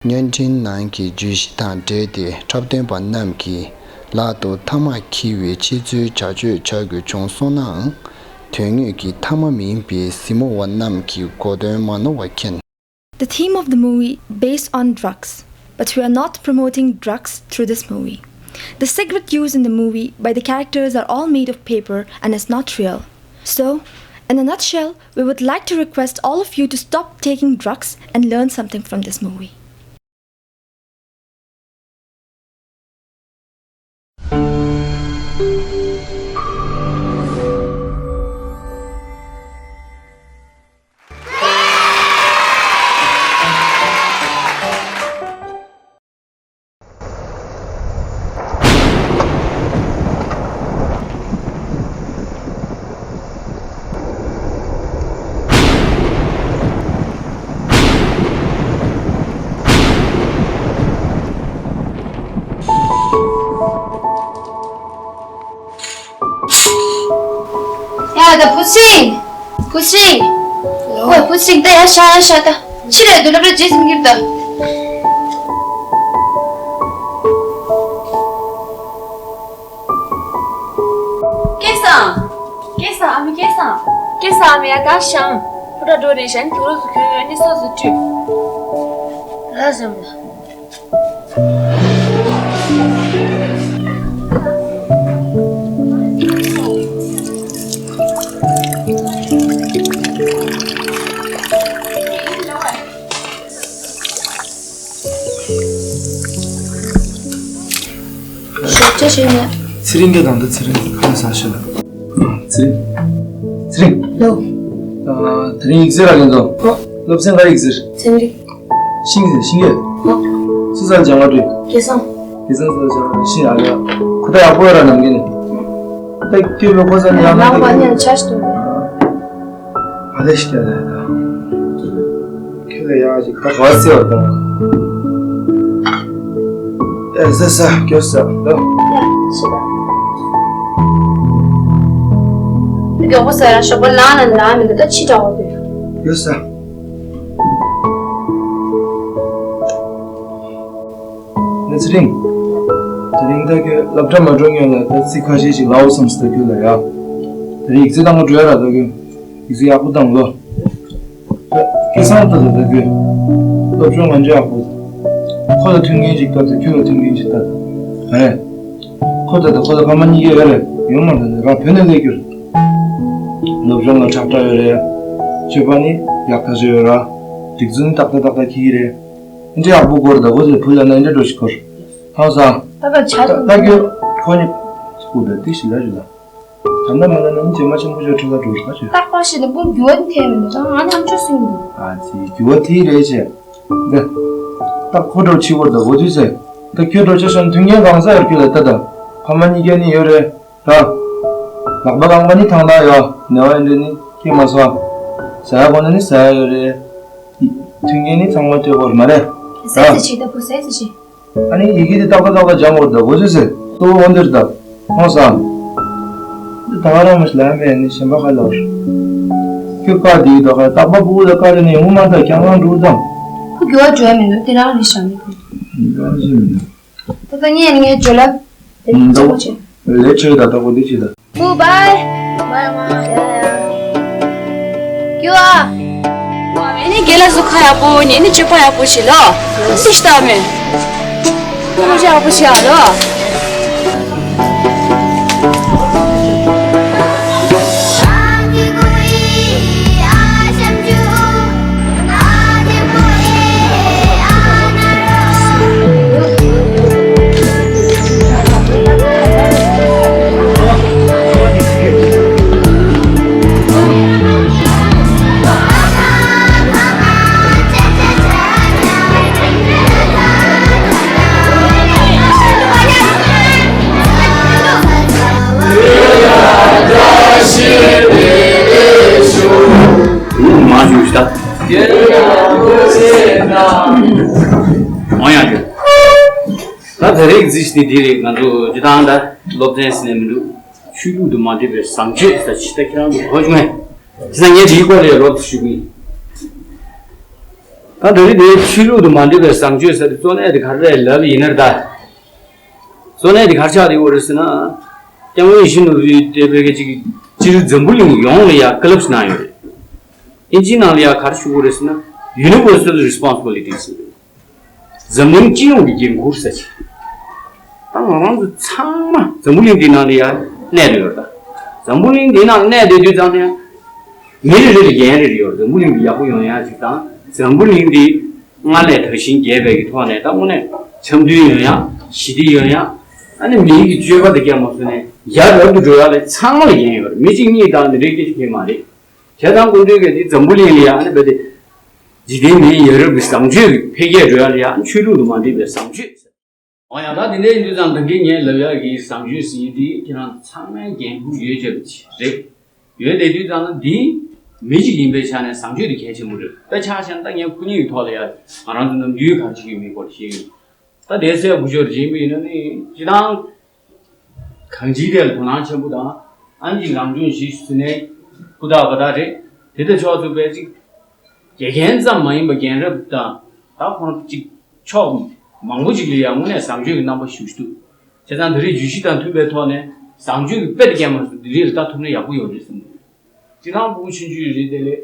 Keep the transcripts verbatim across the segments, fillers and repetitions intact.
བརྙན་འཕྲིན་ནང་གི་བརྗོད་གཞི་དང་འབྲེལ་ཏེ་འཁྲབ་སྟོན་པ་རྣམས་ཀྱིས་ལག་ཏུ་ཐ་མག་འཁྱེར་བའི་ཆེད་ཚུལ་བྱ་སྤྱོད་བྱ་དགོས་བྱུང་སོང་ནའང་། དོན་དངོས་ཀྱི་ཐ་མག་མིན་པའི་གཟིགས་མོ་བ་རྣམས་ཀྱི་གོ་དོན་མ་ནོར་བ་མཁྱེན། The theme of the movie based on drugs, but we are not promoting drugs through this movie. The cigarette used in the movie by the characters are all made of paper and is not real. So, in a nutshell, we would like to request all of you to stop taking drugs and learn something from this movie. ཡ་ད་བུ་སྲིང་། བུ་སྲིང་། ཨོ་བུ་སྲིང་། ད་ཡར་ཤོག་ཡར་ཤོག་ད། ཕྱི་ལ་སྡོད་ན་ར་རྗེས་སུ་མི་འགྱུར་ད། སྐལ་བཟང་། སྐལ་བཟང་། ཨ་མའི་སྐལ་བཟང་། སྐལ་བཟང་། ཨ་མའི་ཡ་ད་ཤང་། ཕུ་ཏྲ་འགྲོ་རེད་ཤང་། དུ་རུ་སུ་ཁྱོད་ཡོད་ནི་སོ་སུ་བཀྲུས། ལ་ཟེར་མོ། ཞོགས་ཇ་བཞེས་ནས། ཚེ་རིང་གིས་དང་དུ་ཚེ་རིང་ཁ་ལ་ཟ་ཤེས་ལ། ཚེ་རིང་། ཚེ་རིང་། ལོ། ཨ། དེ་རིང་ཡིག་ཚད་རག་གིན་འདུག་ཨོ། སློབ་ཚན་ག་རེ་ཡིག་ཚད། ཚན་རིག་ཤིང་ཟེར་ཤིང་གེ་ཨོ། སུ་ཚང་ལྗང་བ་བྲིས། སྐལ་བཟང་། སྐལ་བཟང་སུ་ཚང་ཤིང་ཨ་ལ། ཁོ་ད་ཡག་པོ་ཡོད་ར་ནམ་རྒྱུན་ནས། ད་སྐྱོད་པའི་ཁོ་ཚང་ཡང་ན་ལག་པ་ཉན་ཆ་ཞིག་འདུག་ཨ་ལེ་ཤི་ཀྱ་ལ་ཡ་ད། ཁྱོད་ལ་ཡག་ཅིག་ད་བར་སེ་བར་དང་། ཨེ་ཟ་ཟ་སྐྱོ་ཟ་ལོ། ཡ་ཤི་ད། མགྱོགས་པོ་ཟ་ར། ཞོགས་པ་ལངས་ན་ལངས་མི་འདུག་ད་ཕྱི་དྲགས་པ་འདུག་སྐྱོ་ཟ། ནི་ཚེ་རིང་། དེ་རིང་ད་ཁྱོད་སློབ་གྲྭ་མ་འགྲོ་སྔོན་ལ་ད་ཚིག་ཁ་ཤས་ཤིག་ལབ་བསམ་སོང་ད་ཁྱོད་ལ་ཡ། དེ་རིང་ཡིག་ཚད་བཏང་ག་འགྲོ་ཡ་ར་ད་ཁྱོད། ཡིག་ཚད་ཡག་པོ་བཏང་ལོ། སྐལ་བཟང་ད་ད་ད་ཁྱོད། སློབ་སྦྱོང་ང་འདྲ་ཡག་པོ། ཁོ་ལ་མཐུན་རྐྱེན་ཅིག་བཏབ་ད་ཁྱོད་ལ་མཐུན་རྐྱེན་ཅིག་བཏབ་ད། ག་རེ། ཁོ་ད་ད་ཁོ་ད་ཕ་མ་གཉིས་ཀ་ཡོད་རེད། ཡོད་མ་རེད། རང་བོད་ནས་སླེབས་རྒྱུ་རེད། སློབ་སྦྱོང་ལ་ཁྲག་ཁྲག་ཡོད་རེད། སྤྱོད་པ་ནི་ཡག་ཐག་ཆོད་ཡོད་ར། སྒྲིག་འཛུགས་ནི་ཏག་ཏག་ཏག་ཏག་འཁྱེར་གྱི་རེད། འདི་འདྲ་ཡག་པོ་སྐོར་ད་བོ་ཟེར་བུ་ལ་ན་འདྲ་འགྲོ་ཞིག་སྐོར། ཧང་སང་། ད་ད་ཆ་ད་ད་ཁྱོད་ཁོ་ནི་སྐུ་ད་ཏི་ཞིག་ལ་རེད་ལ། ད་ན་མ་ན་ན་ནི་རྗེས་མ་ཆེན་པོ་ཞིག་ཁྲི་ལ་འགྲོ་ཞིག་ད་ཆོད། རྟག་པར་ཤི་ནི་པོ་འགྱུར་བ་ནི་ཐེབས་མི་འདུག་ད་ང་ནི་ཨམ་ཅོག་སུ་ཡིན་འདུག་ཨ་ཙི་འགྱུར་བ་ཐེབས་རེད་ཅེ། འདི། ད་ཁོ་འགྲོ་ཕྱི་བོར་ད་བོ་དུས་ཟེར། ད་ཁྱོད་འགྲོ་ཆ་ཤོན་མཐུན་རྐྱེན་གང་ས་ཡོད་ཁྱོད་ལ་ད་ད། ཕ་མ་གཉིས་ཀ་ནི་ཡོད་རེད། ར། ལག་པ་རྐང་པ་ནི་ཐང་ཐང་ཡོད། ནད་པ་ཡིན་འདྲ་ནི་སྐྱེས་མ་སོང་། ཟ་ཡ་དགོས་ན་ནི་ཟ་ཡ་ཡོད་རེད། མཐུན་རྐྱེན་ནི་ཚང་མ་སྤྲད་དགོས་རེད་མ་རེད། ཟས་ཙི་ཅིག་ད་བུ་ཟས་ཙི་ཅིག་ཨ་ནི་ཡི་གེ་དེ་ཏག་ཏག་ཏག་ཏག་སྦྱང་དགོས་རེད་ད་འོ་ཙི་ཟེར། གཙོ་བོ་འོ་འདིར་ད། ཧང་སང་། འདི་ད་ག་རང་མ་ཞིག་ལ་མེད་ནི་གཞན་པ་ཁ་ལོར། ཁྱོད་ཀ་དེའི་ད་ག་རྟག་པ་སྤུ་གུ་ལ་ཀ་རེ་ནས་ཡོང་མ་ད་ཀྱང་རང་འགྲོ་དང་། ཁུ་རྒྱུ་བ་འགྲོ་ཡ་མི་འདུག་དེ་རང་རེད་ཤག་མི་ཁུ། རང་རེད་མི་འདུག་ད་ལྟ་ངས་ངའི་ཇོ་ལབ། དེ་ནི་གཙོ་བོ་ཆེ། ལས་ཆོས་ད་ལྟ་གོ་དེ་ཆེ་ད། བུ་བའི། བའི་མ་ཡ་ཡ། ཀྱུ་ཨ། ཨ་ནི་རྒན་ལགས་སུ་ཁ་ཡག་པོ་ཉན་ནི་སྤྱོད་པ་ཡག་པོ་བྱེད་ལོ། སུ་ཞིག་ལྟ་མེད། སྤྱོད་པ་ཡག་པོ་བྱེད་ཨ་ལོ། མ་ཞུ་ཤ། མ་ཡང་ཞུ། ད་དེ་རིང་གཟིགས་ཏེ་འདི་རེད། ང་ཚོ་སྤྱི་བཏང་ད་སློབ་ཚན་ཟེར་ནས་མི་འདུག་ཆོས་ལུགས་དང་མ་འབྲེལ་བའི་བཟང་སྤྱོད་ཟེར་ཅིག་ད་ཁྱེད་རང་ཚོ་གོ་བྱུང་ངས། དེ་ན་ངས་དེའི་སྐོར་ལ་ཡང་རོབ་ཏུ་ཞུ་གི་ཡིན། ད་ད་རེས་དེ་ཆོས་ལུགས་དང་མ་འབྲེལ་བའི་བཟང་སྤྱོད་ཟེར་དེ་གཙོ་གནད་དེ་ག་རེ་རེད་ལབ་ཡིན་ན་ད། གཙོ་གནད་དེ་ག་རེ་ཆགས་བསྡད་ཡོད་རེད་ཟེར་ན། སྐྱབས་མགོན་ཡིད་བཞིན་ནོར་བུའི་དེ་བོད་ཀྱི་ཅིག་སྤྱིར་འཛམ་བུ་གླིང་ཡོངས་ལ་ཡ་བཀའ་སློབ་གནང་ཡོད་རེད། ཨིན་ཇིའི་ནང་ལ་ཡ་ག་རེ་ཞུ་དགོས་རེད་ཟེར་ན། Universal Responsibility ཟེར། འཛམ་གླིང་སྤྱི་ཡོངས་ཀྱི་འགན་ཁུར་ཟེར་ཅིག་ད་ང་རང་ཚོ་ཚང་མ་འཛམ་བུ་གླིང་འདི་ནང་ལ་ཡ་གནས་བསྡད་ཡོད་རེད་ད། འཛམ་བུ་གླིང་འདི་ནང་གནས་བསྡད་དུས་ཙང་ནས་མི་རེ་རེ་ལ་འགན་རེ་རེ་ཡོད་རེད། འཛམ་བུ་གླིང་འདི་ཡག་པོ་ཡོང་ཡ་ཅིག་དང་འཛམ་བུ་གླིང་འདི་སྔར་ལས་དར་ཞིང་རྒྱས་པའི་གི་ཐོག་ནས་ད་དངོས་གནས་འཆམ་མཐུན་ཡོང་ཡ་ཞི་བདེ་ཡོང་ཡ། ཨ་ནི་མིའི་གི་སྤྱོད་པ་དེ་སྐྱེལ་མ་སོང་ནས་ཡར་རབ་ཏུ་འགྲོ་ཡ་ལ་ཚང་མ་ལ་འགན་ཡོད་རེད། མི་གཅིག་གཉིས་དང་འདི་འདྲའི་སྐད་ཆ་གང་ཡང་མ་རེད། བྱས་ཙང་སྐུ་མདུན་གྱིས་འདི་འཛམ་བུ་གླིང་ལ་ཡ་ཨ་ནི་རྦད་དེ་འཇིག་རྟེན་མིའི་ཡ་རབས་ཀྱི་བཟང་སྤྱོད་ཀྱི་འཕེལ་རྒྱས་འགྲོ་ཡ་ལ་ཡ་ཨ་ནི་ཆོས་ལུགས་དང་མ་འབྲེལ་བའི་བཟང་སྤྱོད་ཟེར། འོ་ཡང་ད་དེ་འདྲ་ཡིན་དུས་ཙང་ད་གིན་ངས་ལབ་ཡག་གི་བཟང་སྤྱོད་ཟེར་མཁན་འདི་ཁྱེད་རང་ཚང་མའི་འགན་ཁུར་ཡོད་ཅེས་རེད། ཡོད་དེ་དུས་ཙང་ན་འདི་མི་གཅིག་ཡིན་པའི་ཆ་ནས་བཟང་སྤྱོད་དེ་གལ་ཆེན་པོ་རེད། དཔེ་ཆ་བཞག་ན་ད་ངས་སྐུ་ཉིད་ཀྱི་ཐོག་ལ་ཡ་ང་རང་ཚོ་ནམ་རྒྱུན་གང་བྱེད་ཀྱི་མིན་སྐོར་བཤད་ཡོད། ད་དེ་སྲས་བུ་ཆོར་བྱེད་མི་ཡིན་ན་ནི་སྤྱི་བཏང་གང་ཅིའི་ཐད་ལ་དོ་སྣང་ཆེན་པོ་དང་ཨ་ནི་རང་སྐྱོང་གཞི་བཟོས་ནས་ཧུར་ཐག་འབད་ཐག་རེད། དེ་ལྟ་ཕྱོགས་སུ་བས་ཅིག་དགེ་རྒན་ཙམ་མ་ཡིན་པ་རྒན་རབས་དང་ད་ཁོང་ཅིག་ཕྱོགས་མང་པོ་ཅིག་ལ་ཡང་དངོས་གནས་བཟང་སྤྱོད་ཀྱི་རྣམ་པ་ཞུགས་ཤིག་འདུག་བྱས་ཙང་དེ་རིང་བརྗོད་གཞི་དང་མཐུན་པའི་ཐོག་ནས་བཟང་སྤྱོད་ཀྱི་དཔེ་དེ་སྐྱེལ་མ་སོང་འདི་རིགས་ལ་ལྟ་ཐུབ་ན་ཡག་པོ་ཡོད་རེད་བསམ་གྱི་འདུག་སྤྱི་བཏང་ཕྲུ་གུ་ཆུང་ཆུང་རེད་དེ་ལས་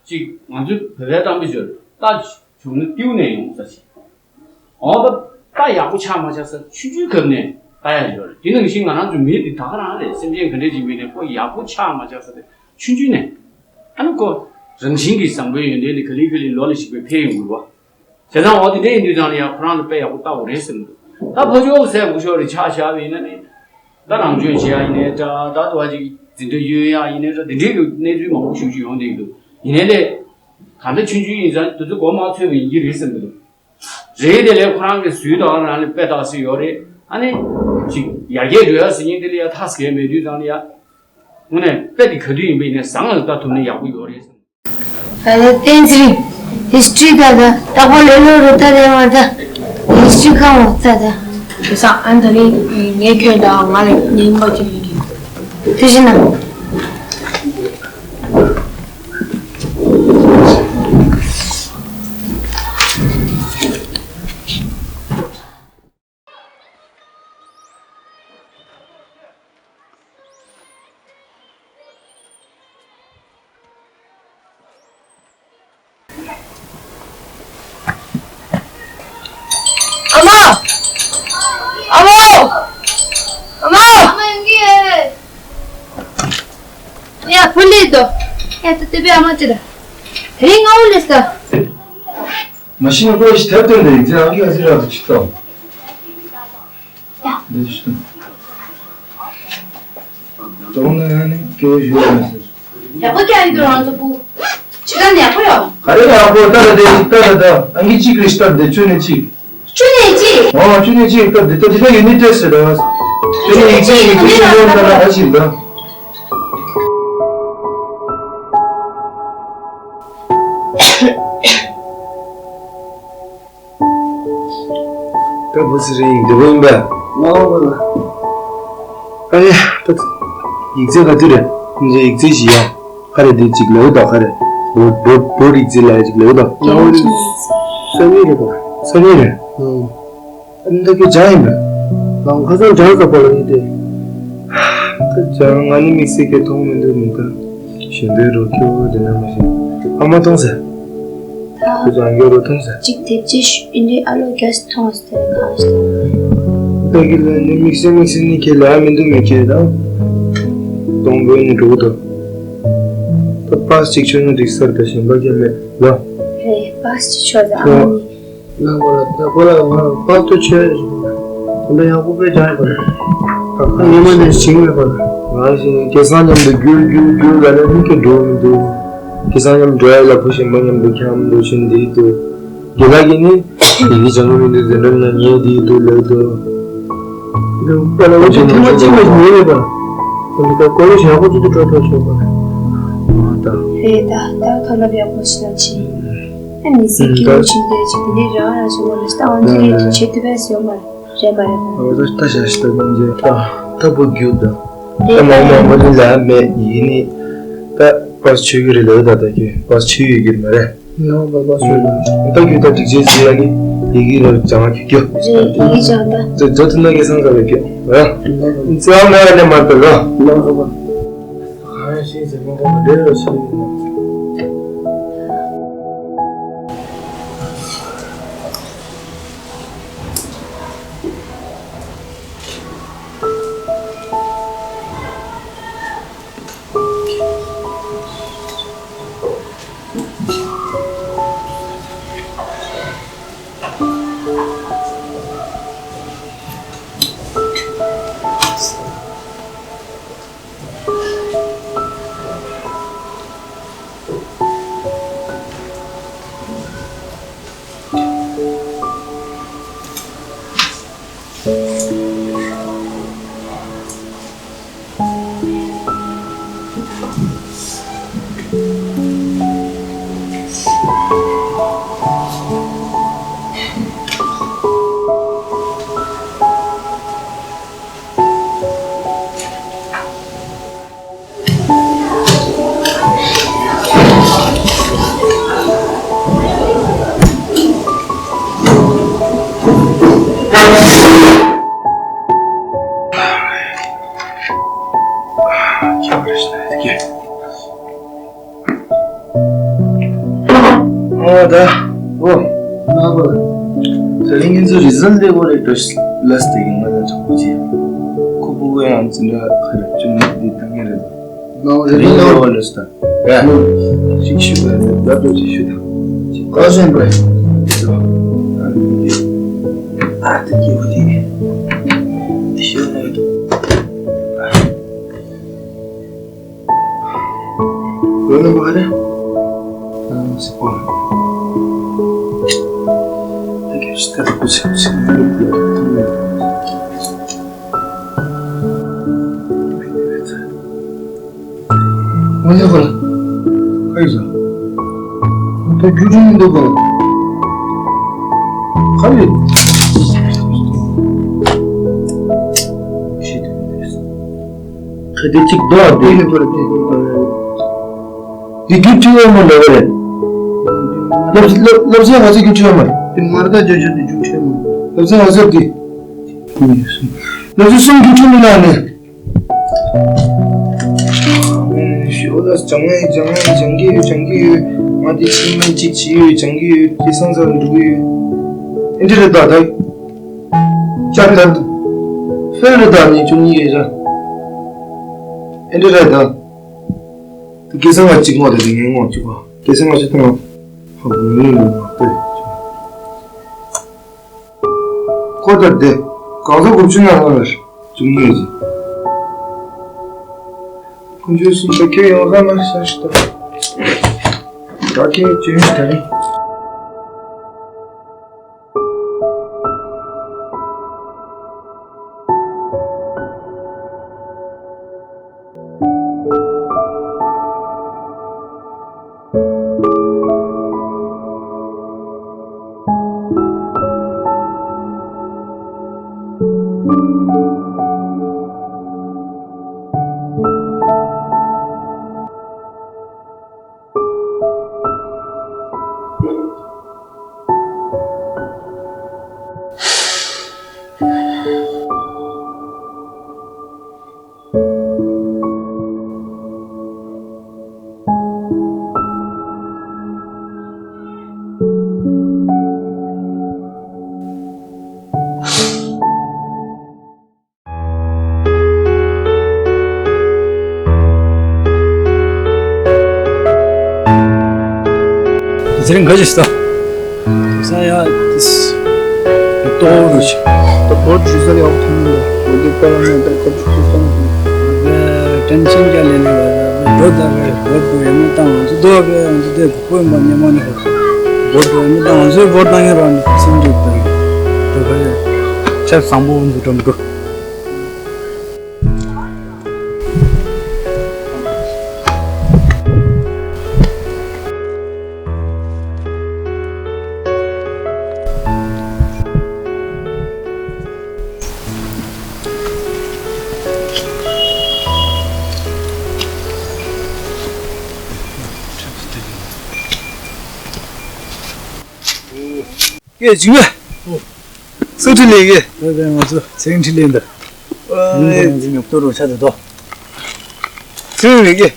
ཅིག་ང་ཚོའི་བོད་པའི་གཏམ་དཔེ་ཅིག་ཡོད་རེད། རྟ་བྱུང་ན་ཏིའུ་ནས་ཡོང་ས་ཞིག་འོ་ད་རྟ་ཡག་པོ་ཆགས་མ་ཆགས་ས་ཆུང་ཆུང་སྐབས་ནས་ལྟ་ཡ་ཡོད་རེད། དེ་ནང་བཞིན་ང་རང་ཚོ་མི་འདི་ད་ག་རང་རེད། སེམས་ཅན་ག་འདྲས་ཅིག་མིན་ནས་ཁོ་ཡག་པོ་ཆགས་མ་ཆགས་ས་དེ་ཆུང་ཆུང་ནས་ཨ་ནི་ཁོ་རང་བཞིན་གྱིས་བཟང་པོའི་ཡོན་ཏན་དེ་ག་ལེ་ག་ལེ་ལོ་ལ་ཞིག་པའི་འཕེལ་ཡོང་དགོས་པ། བྱས་ཙང་འོ་དེ་འདྲ་ཡིན་དུས་ཙང་ལ་ཡང་ཁོ་རང་ལ་དཔེ་ཡག་པོ་ལྟ་དགོས་རེད་བསམ་འདུག་ད་ཕ་ཇོ་ཟེར་བུ་ཤོག་རེ་ཆགས་བཞག་པ་ཡིན་ན་ནི། ད་རང་སྐྱོན་བྱེད་ཡག་ཡིན་ནའི་འདྲ། ད་དུ་བ་ཅིག་འཛིན་གྲྭ་གཡོལ་ཡག་ཡིན་ནའི་འདྲ། དེ་འདྲའི་གི་གནས་ཚུལ་མང་པོ་ཞིག་ཅིག་ཡོང་བསྡད་འདུག་ཡིན་ནའི་ལས། གང་ལྟར་ཆུང་ཆུང་ཡིན་ཙང་དུས་ཚོད་གོ་མ་ཚོད་པ་ཡིན་གྱི་རེད་བསམ་གྱི་འདུག་རེད་དེ་ལས་ཁོ་རང་གི་ཟུར་དང་རང་ལ་དཔེ་བལྟ་སྲོལ་ཡོད་རེད། ཨ་ནི། ཅིག་ཡར་རྒྱས་འགྲོ་ཡག་ཟེར་མཁན་དེ་ལ་ཡ་ཐག་ཟེར་མེད་དུས་ཙང་ལ་ཡ། དངོས་གནས་དཔེ་དེ་ག་དུས་ཡིན་པ་ཡིན་ནའི་བཟང་ལ་ལྟ་ཐུབ་ན་ཡག་པོ་ཡོད་རེད་བསམ། ད་ལྟ་བསྟན་ཚེ་རིང་། ཧིས་ཊི་རི་ད་ད་རྟག་པར་ལེ་ལོ་རུ་ད་དེ་མ་ད། ཧིས་ཊི་རི་ཁ་མ་ད་ད། དེ་ས་ཨན་ད་རིང་ངས་ཁྱོད་དང་ང་ལ་ཉན་པ་ཅིག་ཡིན་གྱི། དེ་བཞིན་ན། ཨ་མ། ཨ་མ། ཨ་མ། ཨ་མ་ཡོང་གི་ཡོད། ཡ་ཕུ་ལི་དོ། ཡ་ད་དེ་བས་ཨ་མ་ཅི་ད། དེ་རིང་ང་འུ་ལས་ད། མ་གཞི་ནས་ཁོ་ཞིག་ཐེབས་སྟོན་དེ་ཡིན་ཚེ་ཨང་ཀི་ཨ་ཟི་རག་ཏུ་ཆིག་ཏོ། འདི་ཞུ། གདོང་ན་ཡང་ནི་སྐྱོ་བོ་ཞུ་ཡང་ཟེར། ཡག་པོ་སྐྱ་ཡིན་འདུག་རང་ཚོ་བུ། ཕྱི་ཁ་ནས་ཡག་པོ་ཡོད། ག་རེ་ཡག་པོ་ལྟ་ལ་དེ་ཅིག་ལྟ་ལ་ད་ཨང་ཀི་གཅིག་རེ་ཞིག་ལྟ་དེ་བཅུ་ནས་གཅིག་བཅུ་ནས་གཅིག་ཨོ་བཅུ་ནས་གཅིག་ལྟ་དེ་ལྟ་དེ་ལྟ་ཡོད་ནི་ཏོག་ཙམ་ལྟ། བཅུ་ནས་གཅིག་ཡིན་གཅིག་ཡིན་ལྟ་ལ་ཨ་ཅིག་ལྟ། ད་བུ་ཚེ་རིང་འདི་བོ་ཡིན་པས། ཨ་ཡ། ད་ཡིག་ཚད་ག་དུས་རེད། ཁོང་ཚོའི་ཡིག་ཚད་ཞིག་ཡ། ག་རེ་འདི་ཅིག་ལེའུ་དང་ག་རེ། བོད་བོད་བོད་ཡིག་ཚད་ལ་ཡ་ཅིག་ལེའུ་དང་། ལེའུ་ཅིག་ས་གཉིས་རེད་པ། ས་གཉིས་རེད། ཨང་། ཨ་ནི་ད་ཁྱོད་སྦྱངས་ཡིན་པས། ཨང་། ཁ་སང་སྦྱངས་ས་པ་ལ་ཡིན་ཏེ། ད་སྦྱངས་ང་ནི་དམིགས་བསལ་གྱི་མཐོང་མི་འདུག་མི་ད། གཞན་པའི་རོགས་སྐྱོར་དེ་འདྲ་མ་བྱེད། ཨ་མ་མཐོང་ཟེར། ད་ཁྱོད་ཚོ་ཨང་རྒྱལ་རོགས་མཐོང་ཟེར། གཅིག་དེབ་ཅིག་ཨིན་དྲི་ཨ་ལོ་རྒྱ་སི་མཐོང་ཟེར་གང་ཞིག་དང་། ད་གི་ལ་ནི་དམིགས་བསལ་དམིགས་བསལ་ནི་ཁྱེད་ལ་མི་འདུག་མི་ཁྱེད་དང་། གཏོང་དགོས་ནི་འགྲོ་གི་འདུག་ད་པཱས་གཅིག་ཆོད་ན་འགྲིག་ས་རེད། ད་གཞན་པ་ཁྱེད་མེད་ལ། རེད། པཱས་གཅིག་ཆོད་ད་ཨ་མ་ནི། ལ་གོ་ལ་ད་གོ་ལ་ང་པཱས་ཏོ་ཆོད་ཡ་ཞིག་ད་ལྟ་ཡག་པོ་དཔེ་སྦྱངས་ཡོད་པ་རེད། ད་ཁ་ཉི་མ་ནས་ཞིང་མེད་པ་རེད། ང་ཞིག་སྐལ་བཟང་མཉམ་དུ་རྒྱུག་རྒྱུག་རྒྱུག་ལ་ལ་མི་སྐད་འགྲོ་མི་འདུག་སྐལ་བཟང་མཉམ་འགྲོ་ཡ་ལ་བུ་གཞན་པ་མཉམ་དུ་འཁྱམ་འགྲོ་བཞིན་འདི་འདུག་རྒན་ལགས་ཀྱིས་ནི་ཡིན་གྱི་སྦྱང་གི་མི་འདུག་འཛིན་གྲྭ་ནང་ཉལ་བསྡད་འདུག་ལབ་འདུག་འདི་པ་ལ་འོ་ཅིག་ཐེངས་མ་གཅིག་མ་ཞིག་ཉལ་མེད་པ། འདི་ལྟར་ཀོ་ལེ་ཇི་ཡག་པོ་ཅིག་ཏུ་འགྲོ་ཐུབ་ཆོག་པ། ཨ་ད། རེད་ད། ད་ཐོ་ལབ་ཡག་པོ་ཞིག་ལ་ཕྱིན། ཨ་མི་ཟིག་གི་ལོ་ཕྱིན་དེ་ཅིག་དེ་ནས་རང་རང་ཞིག་འོ་ལ་ལྟ་བ་འདི་ལས་ཀྱི་བྱེད་ཐུབ་པས་ཡོད་མ་རེད། རེད་པ་རེད་པ། འོ་ད་ལྟ་བྱ་ཞིག་ལྟ་གོང་ཇེ་ད་ད་བུ་རྒྱུག་ད། ད་མང་མང་པོ་ནི་ལ་མེད་ཡིན་ནི། ད་པཱས་ཆོད་ཀྱི་རེད་ལབ་ད་ད་ཁྱོད་པཱས་ཆོད་ཡོད་ཀྱི་རེད་མ་རེད། ཡང་བར་པ་སོང་ན། ད་རྒྱུ་ད་སྒྲིག་ཆས་ཟེར་ཡ་གི་ཡི་གེ་ལ་སྦྱང་བ་རྒྱུ་རྒྱུ། རེད། ཡི་གེ་སྦྱང་ད། ད་ད་ཐུན་ན་གི་སང་ས་ལ་རྒྱུ། ར། འཛམ་ལ་ཡ་ལས་མར་པ་ལ། ལ་བར་པ། ཧ་ཤེས་ཟེར་མ་གོ་རེད་ར་ཤེས། ཨོ་ད། ཨོ། ན་བ། དེ་རིང་ང་ཚོ་རི་ཛལ་ལྟ་དགོས་རེད་འགྲོ། ལས་དེ་གི་ང་ལ་གྲོགས་པོ་ཅིག་ཁོ་བུ་བའི་ང་ཚོ་འདྲ་ཁ་ར་ཅུང་འདི་བཏང་གི་རེད། ན་བ་རི་ཛལ་ལྟ་དགོས་རེད་ད། ཡ། ཞིག་ཞུ་བ་རེད་ད་དོ་ཅིག་ཞུ་ད། ཅིག་ག་ཤེས་པ་རེད། ཨ་དེ་གི་བུ་དེ་གི་ཞུ་ན་ཡོད། Roll number ག་རེ། ཨ་སི་པོ། Thank you. ང་ཡག་ག་ལ། ག་ཡིན་ཟེར། ང་ཚོ་རྒྱུ་ཆུང་མི་འདུག་ག་ག་རེ། ཤི་དེ་མི་འདུག་ག་དེ་གཅིག་རྡོ་ཨ་དེ། དེ་རྒྱུ་ཆུང་བ་མ་ལོ་རེད། ལབ་ལབ་ལབ་ཟེར་ང་ཚོ་རྒྱུ་ཆུང་བ་མ་རེད། དེ་མར་ད་ཇོ་ཇོ་དེ་རྒྱུ་ཆུང་མ་རེད། ལབ་ཟེར་ང་ཚོ་དེ། ལབ་ཟེར་གསུམ་རྒྱུ་ཆུང་མི་ལ་ནི། ཞོ་ལ་སྦྱང་ངེ་སྦྱང་ངེ་སྦྱང་གི་ཡོད་སྦྱང་གི་ཡོད། ང་དེ་ཕྱི་མ་གཅིག་བྱེད་ཡོད་སྦྱང་གི་ཡོད། དེ་སང་ས་འགྲོ་གི་ཡོད། ཨེ་འདྲ་རེད་ད་ད། ཅག་ལ་ཕེ་རེད་ད་ནི་ཅུང་ཉི་ཡོད་ཅག་ཨེ་འདྲ་རེད་ད། དེ་སྐལ་བཟང་ང་གཅིག་ངོ་རེད་ངའི་ངོ་གཅིག་པ། སྐལ་བཟང་ང་གཅིག་ཐང་ཧ་གོ་ཡོད་ཡོད་མ་ལྟོས། ཁོ་ལྟར་དེ་གང་ཟག་དགུ་བཅུ་ནང་ལ་རེད། བཅུ་གཉིས་རེད། ཁོང་ཚོའི་སུམ་ཆ་ཁྱེད་ཡོང་ས་མ་ཤ་ཤི་ཏོ། ད་ཁྱེད་བཅུ་གཉིས་ད་རིང་། ཟེར་འགའ་ཞིག་ས། ས་ཡ། ཏོག་རུ་ཞིག་ཏོག་བོད་ཞུ་ས་ཡག་ཐུང་ལ། བོད་པ་ལ་ནས་ཏོག་བོད་ཞུ་ས་ནས། ཏེན་ཤན་རྒྱ་ལས་ནས་བོད་ལ་བོད་ཀྱི་ཡོད་མི་བཏང་བ་ཚོ་དོ་བའི་ང་ཚོ་དེ་བོད་པ་ཉི་མ་ནས་བོད་པ་ཡོད་མི་བཏང་བ་ཚོས་བོད་བཏང་ཡོད་རང་ནས་སེམས་སྐྱིད་པ་ཡོད། དོ་བའི་ཆབ་བཟང་པོ་འདུག་འགྲོ་མི་དགོས། ཀྱེ་འཇིགས་མེད། སུ་ཁྲིད་ལས་ཀྱི། ད་ད་ང་ཚོ་ཚེ་རིང་ཁྲིད་ལས་འདི། ཨ། ཡིན་ད་ང་ཚོ་ཉོབ་ཏོ་རུ་ཆ་དེ་དོ། ཚེ་རིང་ལས་ཀྱི།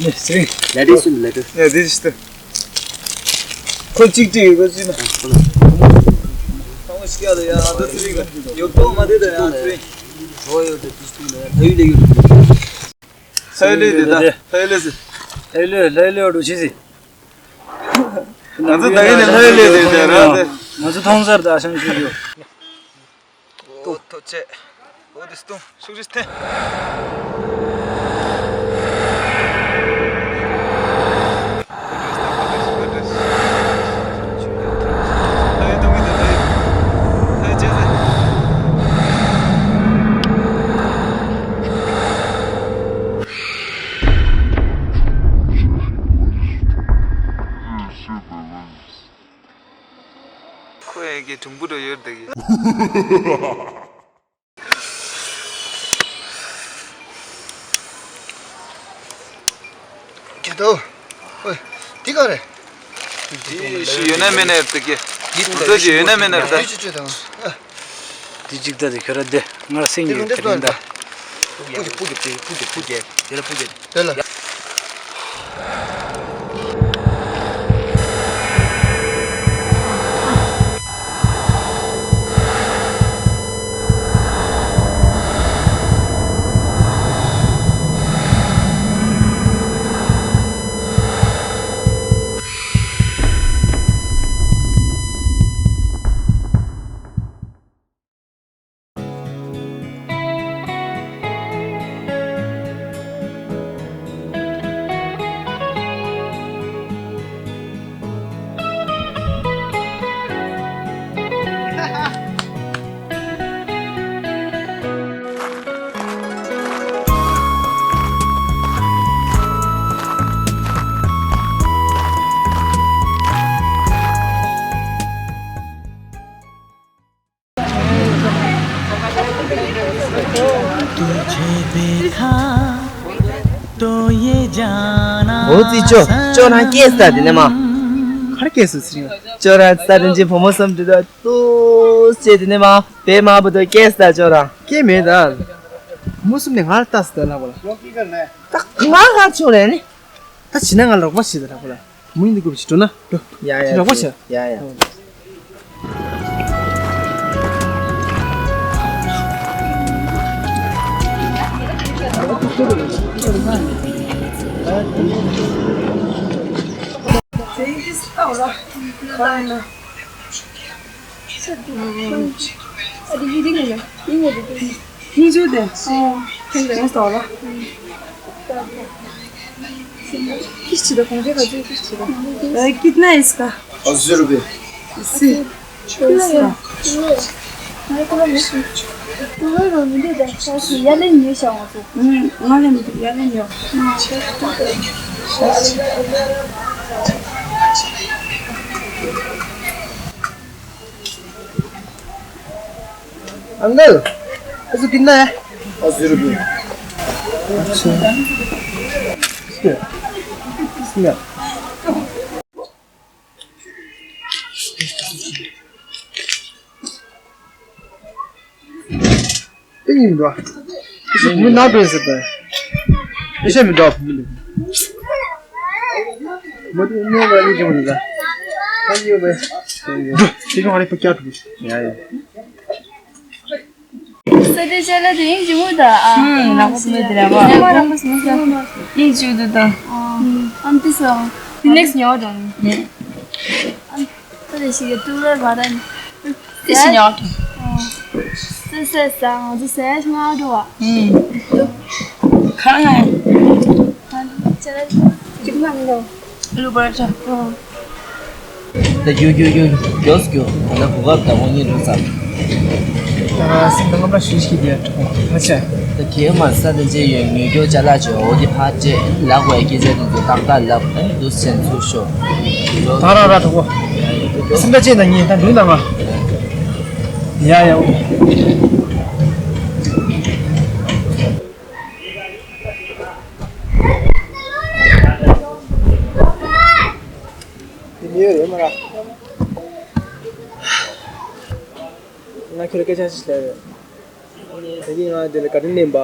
ནས་ཚེ་རིང་། ལས་དེ་སུ་ལས་དེ། ཡ་དེ་ཞིག་ཏུ། ཁོ་གཅིག་དྲིས་ཁོ་གཅིག་ན། ཁོ་མོ་ཞིག་ཡ་ལ་ཡ་ཨ་ད་ཚེ་རིང་ལ་ཉོབ་ཏོ་མ་དེ་ད་ཡ་ཚེ་རིང་། རོ་ཡོད་དེ་དུས་ཐུང་ལ་ཡ་ད་ཡུལ་ལས་ཡོད་དེ། ལྷ་ཡུལ་ལས་དེ་ད་ལྷ་ཡུལ་ལས་ཟེར། ལྷ་ཡུལ་ལས་ལྷ་ཡུལ་ལས་འགྲོ་ཆེ་ཟེར། ང་ཚོ་ད་གིན་ནས་ལྷ་ཡུལ་ལས་དེ་དེ་ར་དེ། ང་ཚོ་མཐོང་སར་ད་ཤང་ཞུ་རྒྱུ། ཨོ་ཐོ་ཆེ། ཨོ་དེ་སྟོང་ཤུགས་རིས་ཐེ། ཁོ་ཡ་གི་དུམ་བུ་འགྲོ་ཡོད་དེ་གི། ཁྱེད་དོ། ཨོ། འདི་ག་རེད། འདི་ཞིག་ཡོད་ན་མེད་ན་ཡོད་དེ་གི། འདི་ཞིག་ཡོད་ན་མེད་ན་ཡོད་དེ། འདི་ཅི་ཅི་དང་། འདི་གཅིག་ད་དེ་ཁྱོད་ར་དེ་ང་ར་སེང་གེ་དེ་རིང་ད། སྤུ་གི་སྤུ་གི་སྤུ་གི་སྤུ་གི་དེ་ལ་སྤུ་གི། དེ་ལ། འོ་ཙི་ཅོ། ཅོ་རང་སྐྱེས་ས་དེ་ནས་མ། ག་རེ་སྐྱེས་སོང་ཟེར་ཡོད། ཅོ་རང་ས་རིན་ཆེན་བུ་མོ་གསུམ་དེ་དག་ཏུ་སྐྱེས་དེ་ནས་མ། པེ་མ་བུ་དོ་སྐྱེས་ས་ཅོ་རང་། སྐྱེས་མེད་ད། བུ་མོ་གསུམ་ནས་ང་ལ་ལྟ་ས་དེ་ལ་གོ་ལ། ད་ང་ག་ཅོ་རེད་ནི། ད་བྱིན་ན་ང་ལོག་པ་བྱེད་དེ་ལ་གོ་ལ། མི་འདི་དགོས་པ་ཞིག་འགྲོ་ན་འགྲོ། ཡ་ཡ། ལོག་པ་བྱེད། ཡ་ཡ། किस चीज़ का कौन से खाते हैं, किस चीज़ का? अ, कितना है इसका? अस्सी रुपये। अस्सी। इसका। हम्म, ང་ལ་མི་འདུག་ཡར་ལེན་ཉོ། अंकल, इसको कितना है? अस्सी रुपये। अच्छा। इसमें। ཏིང་ཡིན་འགྲོ། ཨེ་ཤེ་མི་ནག་པོ་ཟེར་པས། ཨེ་ཤེ་མི་འགྲོ་བ་མི་འདུག་མ་དེ་ནོར་བ་ཡིན་ཀྱང་མི་འདུག་ད་ཡོད་པས། འགྲོ། དེ་ཀྱང་ཨ་རེ་ཕ་སྐྱ་འགྲོ། ཡ་ཡ། ས་དེ་ཅ་ལག་དེ་ཡིན་གྱི་མོ་ད་ཨ། ཧུམ། ནག་པོ་མི་འདུག་ར་བ། ཡ་མ་རང་པོ་སུ་མ་ཟ། ཡིན་གྱི་འདུག་ད། ཨམ་ཏི་སོང་། དེ་ནེགསི་ཉོ་དང་། ཨམ། ཁོ་དེ་ཞིག་གི་ཏུ་རོལ་བ་དང་། དེ་ཞིག་ཉོ། སེ་སེ་ས་ང་ཚོ་སེ་ང་འགྲོ་བ། ཁ་ང་། ཁ་ང་ཅི་ལ་ཅིག་ང་འགྲོ། ལུ་པར་ཆ། ད་རྒྱུ་རྒྱུ་རྒྱུ་རྒྱོས་རྒྱུ་ད་ལྟ་གོ་སྐབས་དང་དབང་ཉིད་རུ་ཙམ། ད་སེམས་དང་རྔམ་པ་ཞུ་ཞིག་དེ་ཁ་ཆེ། ད་གེ་མ་ས་དེ་ཅེ་ཡོད་ངེས་རྒྱུ་ཅ་ལག་ཅེ་འོ་དེ་ཕ་ཅེ་ལག་པའི་སྐད་ཆ་དེ་ཚོ་ཏག་ཏག་ལབ་ཨ་ནི་འདུག་སེམས་ཚུར་ཤོག་ད་རང་ར་གྲོགས་པོ། སེམས་ཁྲལ་ཅེ་ན་ཉིན་ད་འདུག་ད་ང་། ཡ་ཡ། དེ་ཉེ་རེད་མ་ར། ང་ཁྱོད་ལ་སྐད་ཆ་ཞིག་ལབ་ཡོད། ཨ་ནི་ད་གིན་ང་འདི་ལ་བཀའ་དྲིན་ལེན་པ།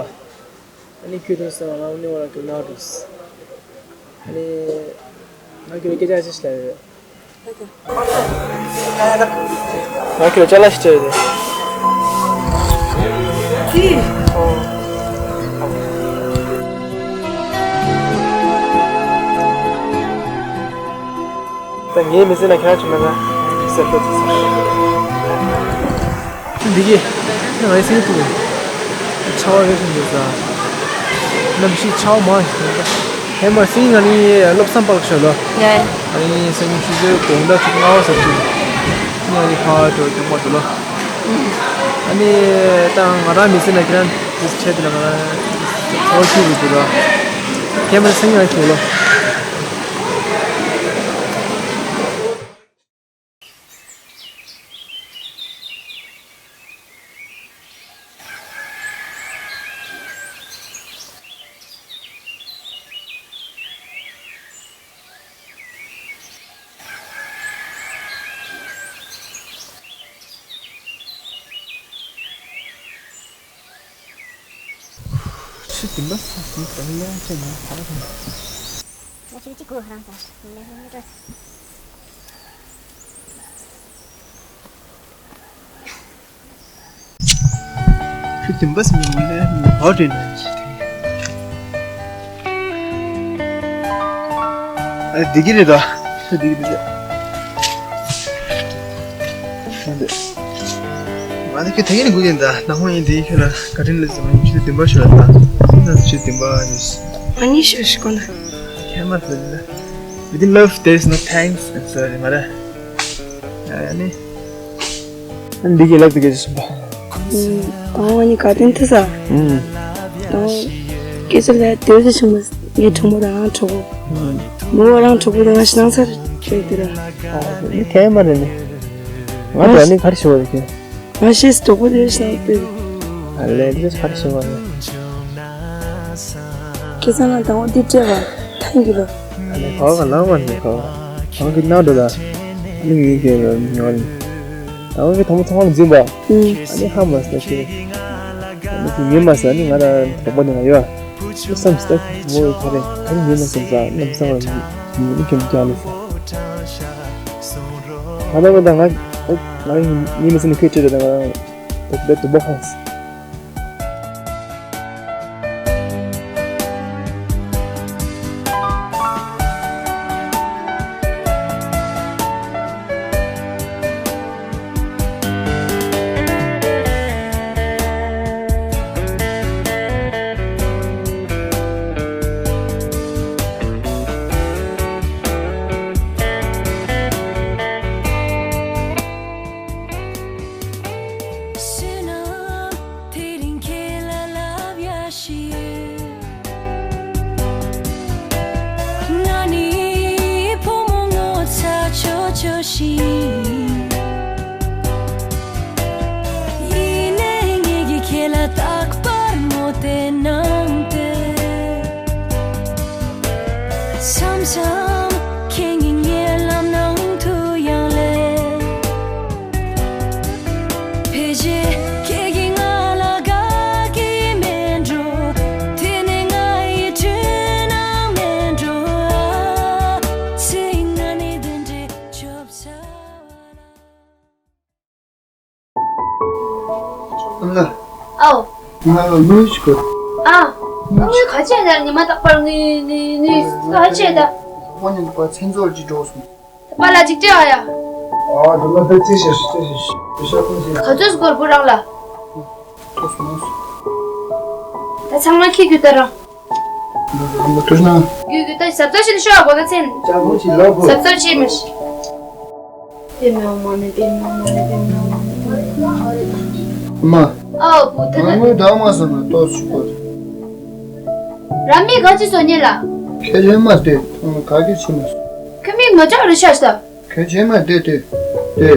ཨ་ནི་ཁྱོད་དུང་སང་ང་ནི་འོ་རང་གི་ན་འགྲོ། ཨ་ནི་ང་ཁྱོད་ལ་སྐད་ཆ་ཞིག་ལབ་ཡོད། ང་ཁྱོད་ལ་ཅ་ལག་ཞིག་སྤྲད་ཡོད། ད་ངའི་མི་ཚེ་ན་ཁྱེད་རང་བྱུང་ན་ཟེར་ཏོ་ཚེ་ཚེ། འདི་གི་ང་ཡི་སེམས་ཐུག་ཆར་པ་རེ་ཞིག་འདུག་ས། གནམ་གཤིས་ཆར་པ་མང་ཞིག་འདུག་ཧེ་མ་སིང་ང་ནི་སློབ་གསར་པ་ལ་ཤོད་ལོ། ཡ་ཡ། ཨ་ནི་སང་ཉིན་ཆུ་ཚོད་དགོང་དག་ཆུ་ཚོད་ལྔ་པ་ཙམ་ཞིག་ང་ནི་ཕར་འགྲོ་རྒྱུ་མ་འདུག་ལོ། ཨ་ནི་ད་ང་རང་མི་ཚེ་ན་ཁྱེད་རང་དུས་ཆད་དེ་ལ་ང་རང་ཚོར་ཤུགས་རུ་འདུག་ལོ། ཁྱེད་མ་སང་ཉིན་ཁྱེད་ལོ། ཆུ་དེ་འབའ་ས་སུ་དང་ལན་ཆེ་ན་ཧ་ལ་ཁ། ང་ཆུ་གཅིག་གོ་རང་ས་ལན་ལན་ལན། ཆུ་དེ་འབའ་ས་མི་ལན་ཧོ་དེ་ན་ཆི་དེ། ཨ་དེ་གི་རེད་ད། ཆུ་དེ་གི་རེད་ད། ང་ནི་ཁྱོད་ཐད་ཀར་དགོས་ཀྱི་ཡིན་ད། ནག་མོ་ཡིན་དེ་ཁྱོད་ལ་བཀའ་དྲིན་ལས་ཟེར་མ་ཡིན། ཆུ་ཚོད་བདུན་པ་ཞུ་ལ་ད། ད་ཆུ་ཚོད་བདུན་པ་ཡིན། ཨ་ནི་ཞུ་ཞུ་གོ་ན། ཁྱད་མ་ཟེར་ལ། Within love there is no thanks and sorry མ་རེད། ཨ་ནི། ཨ་ནི་འདི་གི་ལབ་དེ་ག་ཞིག་ཞུ་བ། ཨུམ། ཨ་ནི་བཀའ་དྲིན་ཐུག་ས། ཨུམ། ཨ་སྐད་ཆ་ལ་དེ་ཚོ་ཞིག་མ་ངའི་གྲོགས་མོ་རང་གྲོགས་པོ། ཨུམ། མོ་རང་གྲོགས་པོ་དང་ང་ཞིག་ནང་སར་ཁྱོད་དེ་ར། ཨ་ནི་ཁྱད་མ་རེད་ནི། ང་ད་ནི་ག་རེ་ཞུ་བ་རེད་ཁྱོད། ང་ཤེས་སུ་གྲོགས་པོ་དེ་ཞིག་ནང་དེ། ཨ་ལས་དེ་ག་རེ་ཞུ་བ་རེད། ཁྱེད་ཚང་ལ་དང་པོ་འདི་སྤྲད་པ་ཐང་གི་རོ། ཨ་ནི་གོ་ག་ལང་བ་ནི་གོ་ག་གང་གི་ནང་དུ་ལ་ནི་ངེད་ཀྱི་རོ་ཉོ་ལ་དང་པོ་གི་དང་པོ་ཚང་མ་ལ་འཛིན་པ། ཨུམ། ཨ་ནི་ཧ་མ་སྟ་ཁྱེད་ཨ་ནི་ཁྱེད་ཉན་མ་སྟ་ནི་ང་ལ་དང་པོ་ནི་ང་ཡོད་ཨ་བསམ་སྟ་ཁྱེད་མོ་ཡོད་ཁ་རེ་ཨ་ནི་ཉན་མ་སྟ་ས་ནམ་སང་ལ་ནི་ནི་ཁྱེད་ཀྱང་ལ་ས། ང་ལ་ང་ད་ང་ང་ཉན་མ་སྟ་ནི་ཁྱེད་ཁྱེད་ད་ང་རང་དུ་དུ་དུ་བ་ཧང་སི། བསོད་ནམས་དེ་རིང་ཁྱེད་ལ་ལབ་ཡ་ཞིག་ང་ནི་བུ་མོ་ངོ་ཚ་ཆོ་ཆོ་ཞིག་ཡིན་ནའི་ངེད་ཀྱིས་ཁྱེད་ལ་རྟག་པར་མོ་བསྟན་གནང་སྟེ། མཚམས་མཚམས་ཁྱེད་ཉིད་ངའི་ལམ་ནང་དུ་ཡང་སླེབས། ཕལ་ཆེར་ཁྱེད་ཀྱིས་ང་ལ་དགའ་གི་མེད་འགྲོ། དེ་ནི་ང་ཡི་འཁྲུལ་སྣང་མེད་འགྲོ། ཨ་ཚེ་ང་ནི་དེ་འདྲའི་ཆོབ་ཚ་བ་ལ། ཨ་ལ། ཨའོ། ང་ལ་དངུལ་ཞིག་དགོས། ཨ། དངུལ་ག་ཚད་ད། ཉི་མ་རྟག་པར་དངུལ་དངུལ་དངུལ་ག་ཚད་ད། དང་པོ་ཉིད་པ་མཚན་ཚོགས་ཀྱི་འགྲོ་སོང་། ད་པཱ་ལགས་ཅིག་སྤྲད་ཨ་ཡ། ཨ་ད་ལ་ད་ཅི་བྱ་ཞིག་ཅི་བྱ་ཞིག་ཅི་བྱ་ཁོང་ཅི། ག་ཚོད་སྐོར་བུ་རང་ལ། ཐུག་སོང་། ད་ཚང་མ་ཁྱི་རྒྱུ་ད་རང་། ད་ད་ད་ཐུག་ན། རྒྱུ་རྒྱུ་ད་ཟབ་ཚོ་ཞིག་ཤོག་གོ་ད་ཚན། ཅག་པོ་ཞིག་ལབ་དགོས། ཟབ་ཚོ་ཞིག་མི་ཤི། དེ་མེད་མ་ནི་དེ་མེད་མ་ནི་དེ་མེད་མ་ནི། མ། ཨའོ་བུ་ད་ང་ད། ངོས་ད་མ་སོང་ན་ཏོག་ཞུ་གོ། ར་མི་ག་ཅི་སོ་ཉེ་ལ། ཁྱེད་ལས་མ་སྟེ་ཁོང་ག་གི་ཕྱི་མ་སོང་། ཁི་མི་ངོ་ཅག་རི་ཤ་ཤ། ཁྱེད་ཆེ་མ་སྟེ་སྟེ་སྟེ།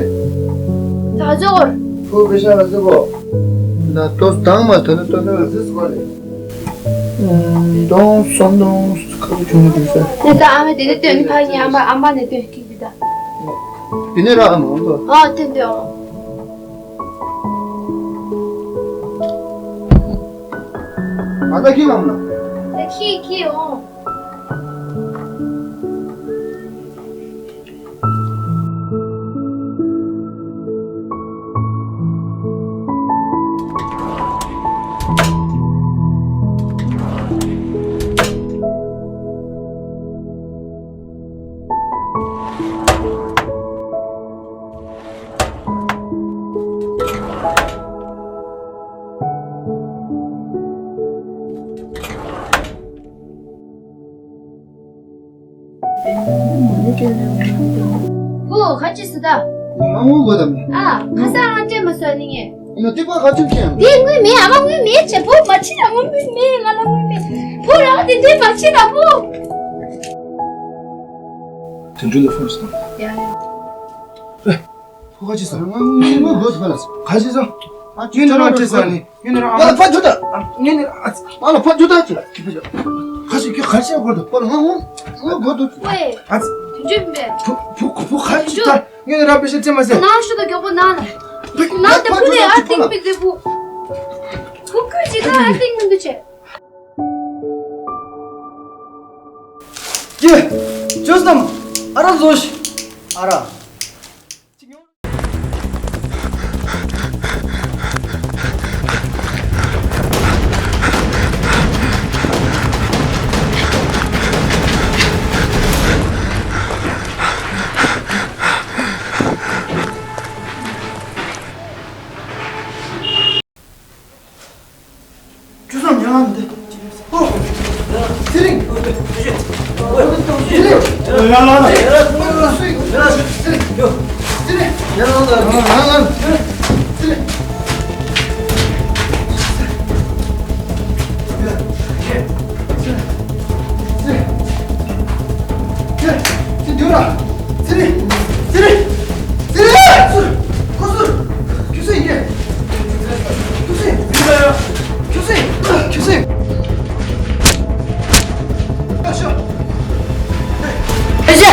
ད་ཟོ་གོར། ཁོ་གི་ཤ་ལ་ཟོ་གོ། ན་ཏོག་དང་མ་ཐོན་ཏོག་ན་ཟིག་གོ་ལེ། དོང་སོང་དོང་ཁ་བུ་ཆུང་ནི་དེ་ས། ནི་ད་ཨ་མ་དེ་ནི་སྟོན་ཕ་ཉི་ཨ་མ་ཨ་མ་ནི་སྟོན་ཁི་གི་ད། དེ་ནི་ར་ཨ་མ་འོང་དོ། ཨ་སྟོན་སྟོན་འོང་། ང་ད་ཁྱི་ལ་མ། ད་ཁྱི་ཁྱི་འོང་། ཧོ། ཁ་ཅིག་སི་ད། ང་ངུ་དགོས་དམ་ནི། ཨ། ཁ་སང་ང་སྤྲད་མ་སོང་ནི་ངས། ཡང་ཏི་པ་ག་ཅིག་ཁྱེད། དེ་དངུལ་མེད། ཨ་མ་དངུལ་མེད་བྱས། བུ་མ་ཁྲིད་ལ་དངུལ་མེད། ང་ལ་དངུལ་མེད། བུ་རང་དེ་འདྲའི་མ་ཁྲིད་ལ་བུ། དོན་གྲུབ་ལ་ཕོན་ཞིག་བཏང་། ཡ་ཡ། ཨེ། ཁོ་ཁ་ཅིག་ས། ང་ངུ་དགོས་ས་ལ། ཁ་ཅིག་ས། ཨ་ཅི་ངས་ནི་རང་སྤྲད་ས་ནི། ངས་ནི་རང་ཨ་ཕ་ཕ་ཆུ་ད། ངས་ནི་ཨ་ཨ་ལ་ཕ་ཆུ་ད་ཅི། ཁ་ཅིག་ཁ་ཅིག་གོ་ད། པ་ལ་ང་ངུ་ངུ་དགོས་འདུག་ཝེ། ཨ་ཙི། དུས་རྒྱུན་པས། བུ་བུ་བུ་ཁ་ཅིག་ད། ངས་ནི་རང་པེ་ཤ་སྤྲད་མ་ཟེར། ནང་ཤོ་ད་མགྱོགས་པོ་ནང་ལ། ནང་དེ་བུ་ནས་ཨ་ཏིང་པི་དེ་བུ། བུ་ཁུ་ཅིག་ད་ཨ་ཏིང་མི་འདུག་ཆེ། ཀྱེ། ཅོ་སྣམ། ཨ་ར་བཟོ་ཤི། ཨ་ར། ཅུ་ཙམ་ཡང་ལ་འདི། ཨོ། ཚེ་རིང་། ཚེ་རིང་། ཚེ་རིང་། ཡང་ལ་ལ། ཚེ་རིང་། ཚེ་རིང་། ཡང་ལ་ལ། ཚེ་རིང་། ཚེ་རིང་། ཚེ་རིང་། ཚེ་རིང་། ཚེ་རིང་། ཁོ་ཚོ། ཁྱོད་ཚོ་ཡིན་གྱི། ཁྱོད་ཚོ་ཡིན། ཁྱོད་ཚོ་ཡིན། ཁྱོད་ཚོ་ཡིན། ཁྱོད་ཚོ་ཡིན། ཨ་ཤོ། ཨེ་ཤ།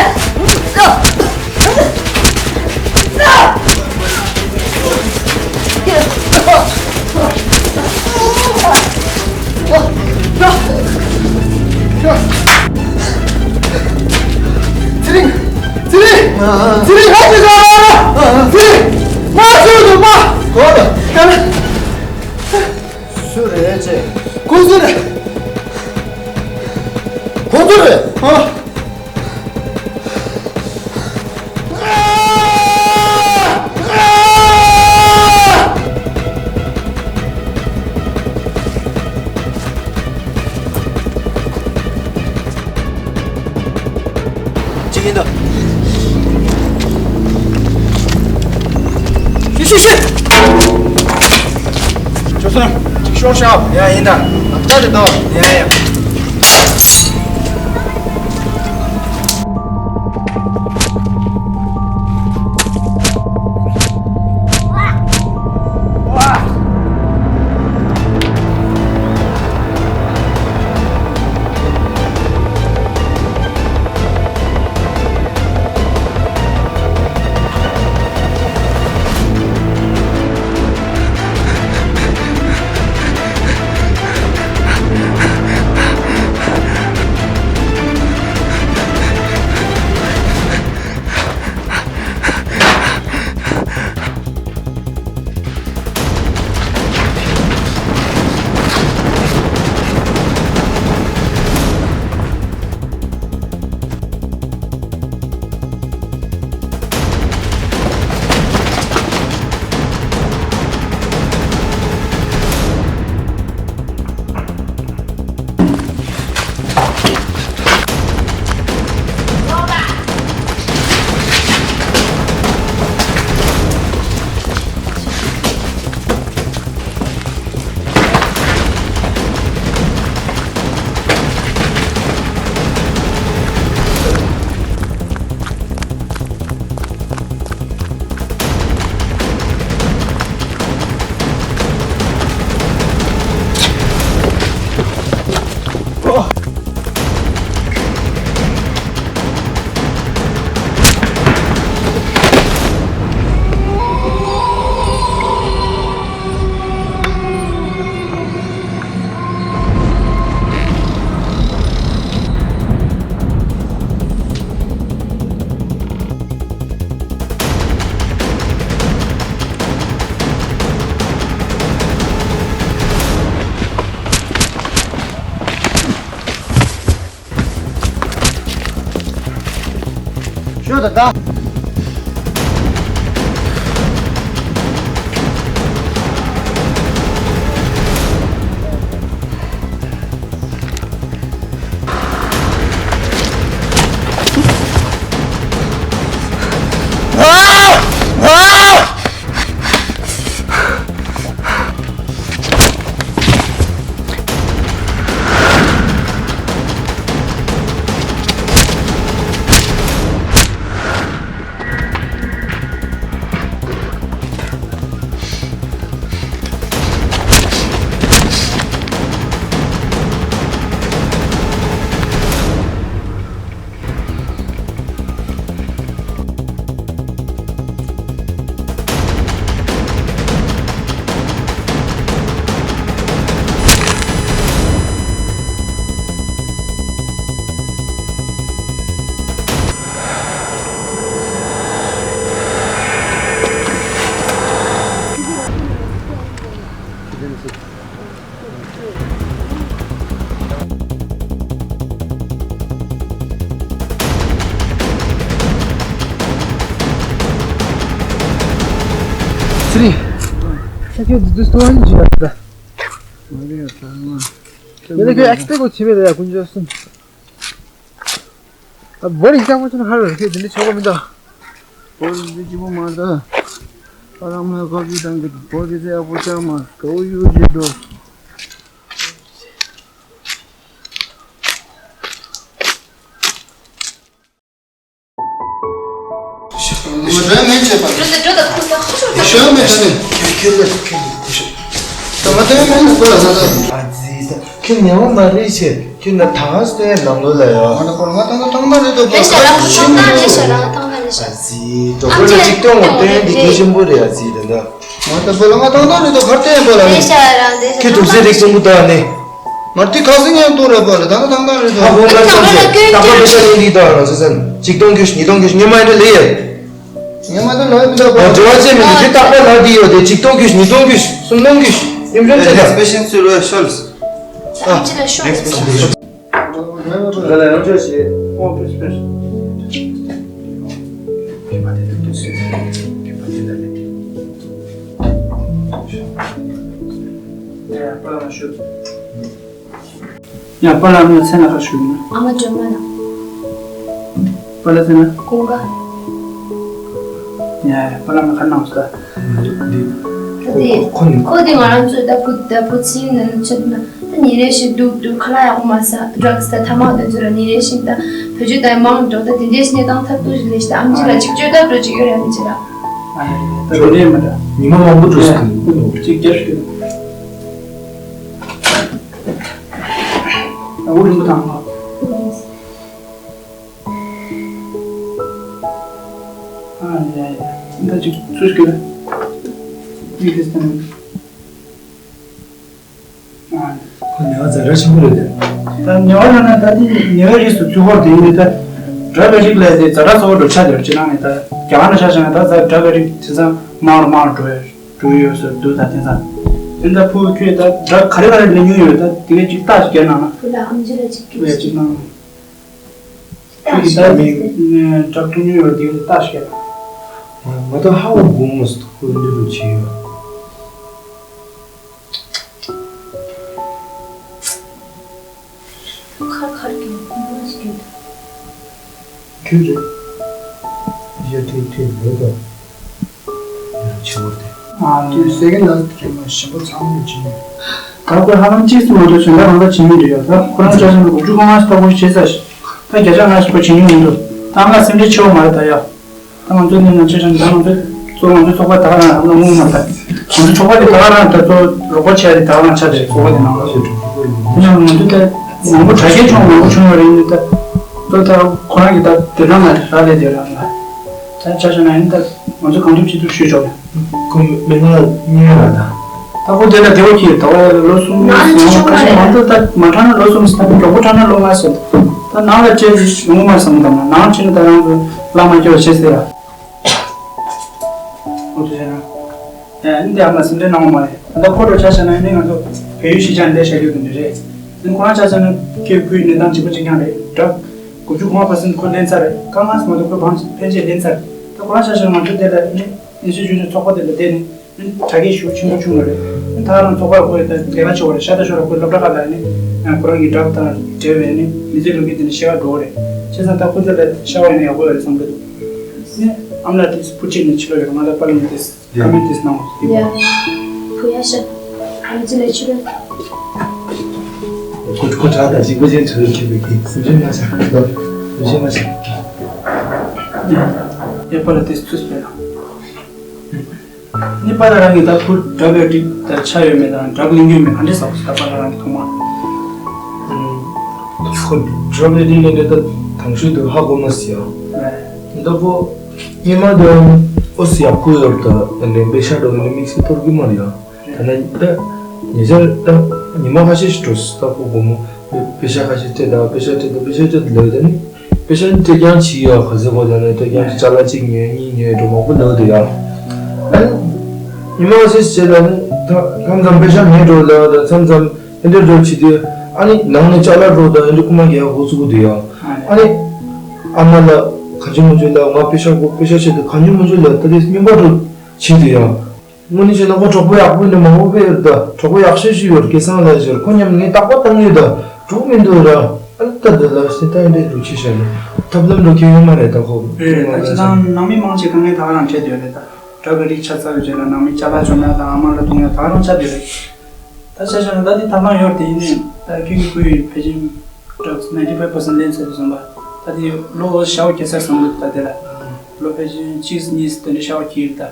ཚེ་རིང་། ཚེ་རིང་། ཚེ་རིང་། ཧ་ཅི་ཟ། ཚེ་རིང་། མ་ཚུགས་འདུག་མ། གོ་ལ། ག་ལ། སུ་རེད་ཅེ། ཁོ་ཚོ་རེད། ཁོ་ཚོ་རེད། ཨ། གཅིག་ཡིན་ད། ཤི་ཤི་ཤི། ཅོ་སོན། གཅིག་ཤོག་ཤག་ཡ་ཡིན་ད། ཨ་ལྟ་རེ་ད། ཡ་ཡ། ད་ད། ཚེ་རིང་། ཁྱེད་ཚོ་འདི་ཚོ་ཨ་ནི་ཇི་ཡ་ད། མ་རེད་ད་ང་། ཡིན་ན་ཁྱོད་ཨེག་སི་པེག་གོ་བྱེད་པས་ད་ཡ་ཀུན་སྤྱོད་གསུམ། ཨ་བོ་རིག་ཅག་པོ་ཆུ་ན་ཧ་ར་ཁྱེད་འདི་འདྲ་ཆོག་གི་མི་འདུག་བོ་རིག་ཅི་པོ་མ་ད། ཨ་རང་མ་ཁོ་བི་དང་གི་བོ་རིག་ཡག་པོ་ཅག་མ་གའུ་ཡུ་ཞིག་འདུག་ཁྱོད་ཉལ་བ་མ་རེད་ཤེས། ཁྱོད་ན་ད་ག་སྟེ་ནང་ལོགས་ལ་ཡོད། ང་ད་སྐོར་ང་ཏང་ཏང་ཏང་རེད་དོ། ལེ་ཤ་རང་ཏང་ཏང་ལེ་ཤ་རང་ཏང་ཏང་ལེ་ཤ། ཨ་ཙི། གྲོགས་པོ་ལ་གཅིག་སྟོན་དགོས་དོན་འདི་གལ་ཆེན་པོ་རེད། ཨ་ཙི་དེ་འདྲ། ང་ད་བོ་ལ་ང་ཏང་ཏང་རེད་དོ་གར་བསྟན་བོ་ལ་ལེ་ཤ་རང་ལེ་ཤ། ཁྱོད་དུག་སེ་རིགས་གསུམ་པོ་ད་ནི། ང་དེ་ཁ་སང་ངས་ཏོ་རེད་པ་ལ་ད་ནི་ཏང་ཏང་རེད་དོ། ཨ་བོ་ང་ལ་ཅམ་ཅེ་ཏག་པ་དེ་ཤ་ཡིན་འདི་ད་རང་ཚོ་ཟན་གཅིག་སྟོང་གྱོད་ཉིས་སྟོང་གྱོད་ཉི་མ་ཡིན་ད་ལེ་ཡ། ཉི་མ་ད་ལ་ཡིན་ད་བོ། འབྲེལ་བ་ཅན་མི་འདུག་ཁྱོད་ཏག་པ་ལ་འདི་ཡོད་དེ་གཅིག་སྟོང་གྱོད་ཉིས་སྟོང་གྱོད་གསུམ་སྟོང་གྱོད་ཉིས་སྟོང་གྱོད་ད། ཨེག་སི་པེ་ཤན་སུ་ལོ་ཤོལ། ཨ་ནེག་སི་པེ་ཤན། ང་ལ་ཡང་བཅོས་ཤིག་ཨོ་པེ་སི་པེ་སི། ཡ་པ་ལ་ཤུ། ཡ་པ་ལ་མི་ཚེ་ན་ཁ་ཤུ་ན། ཨ་མ་ཇོ་མ་ན། པ་ལ་ཚེ་ན། ཀུང་ག་ཡ་པ་ལ་མི་ཁ་ནང་སུ་ད། འདི། ཁོ་དེ་ཁོ་ནི་ཁོ་དེ་ང་རང་ཚོའི་ད་བུ་ད་བུ་ཚིག་ནང་ཆེད་ན། ད་ཉིན་རེ་བཞིན་སྡུག་སྡུག་ཁ་ལག་ཡག་པོ་མ་ཟ་ཌྲག་སི་ད་ཐ་མག་དེ་ཚོ་ལ་ཉིན་རེ་བཞིན་ད་བེད་སྤྱོད་ད་མང་འགྲོ་ད་དེ་འདྲའི་གནས་སྟངས་ཐབས་སྡུག་ཞིག་ལས་ཤི་ད་ཨམ་ཆི་ལ་ཅིག་བཅོས་ཐབས་འགྲོ་ཅིག་ཡོད་རེད་ཨམ་ཆི་ལ། ཨ་ཡ་ད་རོ་ལེ་མ་ད། ཉི་མ་མང་པོ་འགྲོ་སོང་། ཅིག་རྒྱབ་ཤིག་ཨ་འུ་རིང་པོ་དང་ཨ། ཨ་ཡ་ཡ་ད་ཅིག་ཚུར་སྐྱོད། ཡིག་དེ་སྟོན། ཁོ་ཉལ་བ་ཛ་དྲག་ཆེན་པོ་རེད་དེ། ད་ཉལ་བ་ལ་ན་ད་དེ་ཉལ་བའི་རིགས་སུ་ཚུད་ཧོར་དེ་ཡིན་ད། དགྲ་བའི་རིགས་ལས་དེ་ཛ་དྲག་གཙོ་བོ་འགྲོ་ཆ་དེར་ཅི་ནང་ནས་ད་རྒྱ་གར་ན་ཆ་བཞག་ན་ད་ཛ་དགྲ་བའི་རིགས་དེ་ཚང་མང་རུ་མང་རུ་འགྲོ་ཡོད་འགྲོ་ཡོད་ཟེར་འདུག་ད་དེ་ཚང་དེ་ད་ཕུ་ཁྱོད་ད་དགྲ་ག་རེ་ག་རེ་ལས་ཉུང་ཡོད་ད་དེ་གས་ཅིག་རྟགས་ཅིག་རྒྱབ་གནང་ན། ཕུ་ལ་ཨམ་ཆི་ལ་ཅིག་ཕུ་ལ་ཅིག་གནང་། ཁྱོད་ཀྱིས་ད་མི་དྲག་ཐུག་ཉུང་ཡོད་དེ་རྟགས་ཤིག་རྒྱབ། ང་ད་ཧ་བ་དགོངས་མ་སོང་ཁོ་འདི་རུ་བྱེད་ཡོད། ཁར་ཁར་གྱི་ཁུ་མ་ཞིག་གྱོན། ཁྱོད་རེད། ཡ་ཐོས་ཐོས་མེད་དོ། ཡ་ཆེ་བོ་དེ། ཨ་ནི་སེ་ཀེན་ལ་དེ་མ་ཞིམ་པོ་ཚང་མ་བྱིན་ནས། ད་ཁོས་ཧ་ལམ་གཅིག་སུ་མ་གཏོགས་གཞན་དག་རང་ད་བྱིན་གྱི་རེད་ཡ། ད་ཁོ་རང་ཆ་ཆེན་པོ་དགུ་བཅུ་གོ་ལྔ་ཞིག་ཐོག་པོ་ཞིག་བྱེད་ས་ཞིག་ད་བརྒྱ་ཆ་ལྔ་ཞིག་པོ་བྱིན་གྱི་མི་འདུག་ད་ང་སེམས་ཁྲལ་ཆེ་བོ་མ་རེད་ད་ཡ། ད་ང་ཚོའི་གནས་ན་ཆེ་ཆུང་ད་ང་ཚོའི་གཙོ་བོ་ང་ཚོའི་ཚོགས་པ་ད་ག་རང་རང་ལ་དངུལ་མ་ད། ང་ཚོའི་ཚོགས་པ་དེ་ད་ག་རང་ད་གཙོ་རོགས་པ་བྱས་ཏེ་ད་ག་རང་ཆགས་ཏེ་ཚོགས་པ་དེ་ནང་ལ་ཞུགས་འགྲོ། དེ་ནང་ང་ཚོས་ད་མང་པོ་དྲག་སྐྱེད་བྱུང་མང་པོ་བྱུང་བ་རེད་ཡིན་ད། ད་ད་ཁོ་རང་གི་ད་དེ་རང་ལ་རག་ལས་དེ་རང་ལ། ད་ཆ་བཞག་ན་ཡིན་ད་ང་ཚོས་གང་ཐུབ་ཅི་ཐུབ་ཞུས་ཆོག་ཡ། ཁོ་མི་ང་གཉིས་ལ་ད། ད་ཁོ་དེ་ལ་བདེ་བོ་གྱིས་ད་བ་ལོ་གསུམ་ང་ཚོ་ཆུང་མ་རེད། མང་པོ་ད་མ་དྲག་ན་ལོ་གསུམ་ཟེར་ད་མགྱོགས་པོ་དྲག་ན་ལོ་ལྔ་ཟེར། ད་ནང་ལ་བཅད་ཡོང་མ་སོང་དང་ནང་ཕྱིན་ད་རང་ཚོ་བླ་མ་སྐྱོ་བྱེད་ཟེར་ཡ། ཨོ་དེ་ཡང་། ཡ་འདི་ཨ་མ་སེམས་ཁྲལ་གནང་བ་མ་རེད། ད་ལྟ་ཁོ་རང་ཆ་བཞག་ན་ནི་ང་ཚོ་བལ་ཡུལ་གཞིས་ཆགས་འདི་བཤད་རྒྱུ་དེ་འདྲ་རེད། ཨ་ནི་ཁོ་རང་ཆ་བཞག་ན་ཁོའི་ཁོའི་གནས་སྟངས་གཅིག་པ་གཅིག་རྐྱང་རེད་འདྲ། དགུ་བཅུ་གོ་ལྔ་པར་སེན་ཁོ་ལེན་ཚར་རེད། དཀའ་ངལ་མ་གཏོགས་ཁོས་ཕན་ཕན་ཆད་ལེན་ཚར་རེད། ད་ཁོ་རང་ཆ་བཞག་ན་ང་ཚོ་དེ་ལ་ནི་ཨིན་སི་ཊི་ཊུ་ཊི་ཚོགས་པ་དེ་ལ་བསྡད་ནས་ནི་དྲག་སྐྱེད་ཞེ་པོ་ཆེན་པོ་བྱུང་བ་རེད། ནི་ད་རང་ཚོགས་པ་ཁོས་ད་ལས་ཀ་བྱེད་པ་རེད། ཤ་སྟག་ཤོར་ར་ཁོའི་སློབ་གྲྭ་ཁག་ལ་ནི་ཁོ་རང་གི་ཌག་དང་འབྲེལ་བའི་ནི་མི་ཚེ་ལོ་རྒྱུས་དེ་ནི་ཤེས་ག་འགྲོ་བ་རེད། བྱས་ཙང་ད་ཁོ་ཚོ་ལ་ཤ་བ་ཡིན་ན་ཡག་པོ་ཡོད་རེད་བསམ་གི་འདུག་ནི་ཨ་མ་ལགས་དེ་སྤུ་ཁྲིད་ནས་ཕྱི་ལོགས་ཡོད་རེད། ང་ལ་པཱ་ལགས་མི་དེ། ཡ། ཀ་མེན་ཊི་ནང་། ཡ། བུ་ཡ་ཤ། ཨ་མ་ཅི་ལས་ཕྱི་རོལ། ཁོ་ཁོ་དྲག་དང་ཞིག་པ་ཅན་ཚོས་ཁྱེད་པའི་གི་སེམས་ཤུགས་མ་ཆག་སེམས་ཤུགས་མ་ཆག་ཡ། པཱ་ལགས་དེ་ཚུས་པས་ན། ནི་པཱ་ལགས་རང་གིས་ད་བུ་ཌག་ཡོད་འགྲིག་ད་ཆ་ཡོད་མེད་དང་ཌག་ལེན་རྒྱུ་མེད་ག་འདྲས་ཟེར་ད་པཱ་ལགས་རང་གི་ཐོག་མ། ཁོ་ཌག་ལེན་རྒྱུ་ལས་ད་དང་ཤུལ་དུ་ཧ་གོ་མ་སི་ཡ། ད་བུ་ཉི་མ་དུ་ཨོ་སི་ཡག་པོ་ཡོད་ད་ནི་པེ་ཤ་འགྲོ་ནི་དམིགས་བསལ་གཏོར་གི་མ་རེད་ཡ། ད་ནི་ད་ཉི་ཤར་ད་ཉི་མ་ཁ་ཤས་ཤིག་འགྲོ་སི་ད་ཁོ་དགོང་མོ་པེ་ཤ་ཁ་ཤས་སྤྲད་ད་པེ་ཤ་སྤྲད་ད་པེ་ཤ་སྤྲད་ད་ལབ་ད་ནི་པེ་ཤ་ནི་སྤྲད་རྐྱང་བྱེད་ཡ་ག་ཚོད་གོ་ད་ནི་སྤྲད་རྐྱང་བྱེད་ཅ་ལག་གཅིག་ཉོས་གཉིས་ཉོས་འགྲོ་མང་པོ་ལབ་ད་ཡ། ཨ་ནི་ཉི་མ་ཁ་ཤས་ཤིག་བྱས་ད་ནི་ད་མཚམས་མཚམས་པེ་ཤ་མེད་འགྲོ་ལབ་ད་མཚམས་མཚམས་ཨེ་འདྲ་འགྲོ་བྱེད་དུས་ཨ་ནི་ནང་ནས་ཅ་ལག་འགྲོ་ད་ཨེ་འདྲ་རྐུ་མ་རྒྱག་ཡ་འགོ་ཚུགས་དུས་ཡ། ཨ་ནི་ཨ་མ་ལགས་གང་བྱུང་མང་བྱུང་ལ་ང་པེ་ཤ་དགོས་པེ་ཤ་བྱེད་དུ་གང་བྱུང་མང་བྱུང་ལ་ད་དེ་རྙིང་པ་འགྲོ་བྱེད་དུས་ཡ། དངོས་གནས་བྱས་ན་ཁོ་གྲོགས་པོ་ཡག་པོ་འདི་མང་པོ་དཔེ་ཡོད་ད། གྲོགས་པོ་ཡག་ཤོས་ཤིག་ཡོད་སྐལ་བཟང་ལགས་ཟེར། ཁོ་མཉམ་ངས་རྟག་པར་བཏང་ཡོད་ད། འགྲོ་མི་འདུག་ར། ཨ་ལ་ད་འདི་ལ་སེ་ད་འདྲའི་རུ་ཆེ་ཤ་ནི་ཐབས་ལམ་འགྲོ་མཁན་ཡོད་མ་རེད་ད་ཁོ། རེད་ད། ཅི་ལ་ནང་མི་མང་ཆེ་གང་ངས་ད་ག་རང་འཕྲད་ཡོད་རེད་ད། དྲག་གི་རིགས་ཆ་ཚ་བའི་རྗེས་ལ་ནང་མི་ཅ་ལག་བཅོམ་ཡ་དང་ཨ་མ་ལ་བཏུང་ཡ་ད་ག་རང་ཆ་དེ་རེད། ད་ཆ་བཞག་ན་ད་འདི་ཐབས་ལམ་ཡོད་དེ་ཡིན་ནའི་ད་ཁྱོད་ཀྱི་ཁུལ་ཡོད་ཕལ་ཆེར། ཌག་སི་ནའིན་ཊི་ཕའིབ་པར་སེན་ཊི་ལེན་ཚར་དུས་ཙམ་པ། ད་དེ་ལོ་ཤ་བ་གེ་སར་བསམ་གི་འདུག་ད་དེ་ལ། ལོ་ཕལ་ཆེར་གཅིག་གཉིས་དེ་འདྲ་ཤ་བ་གི་ཡིན་ད།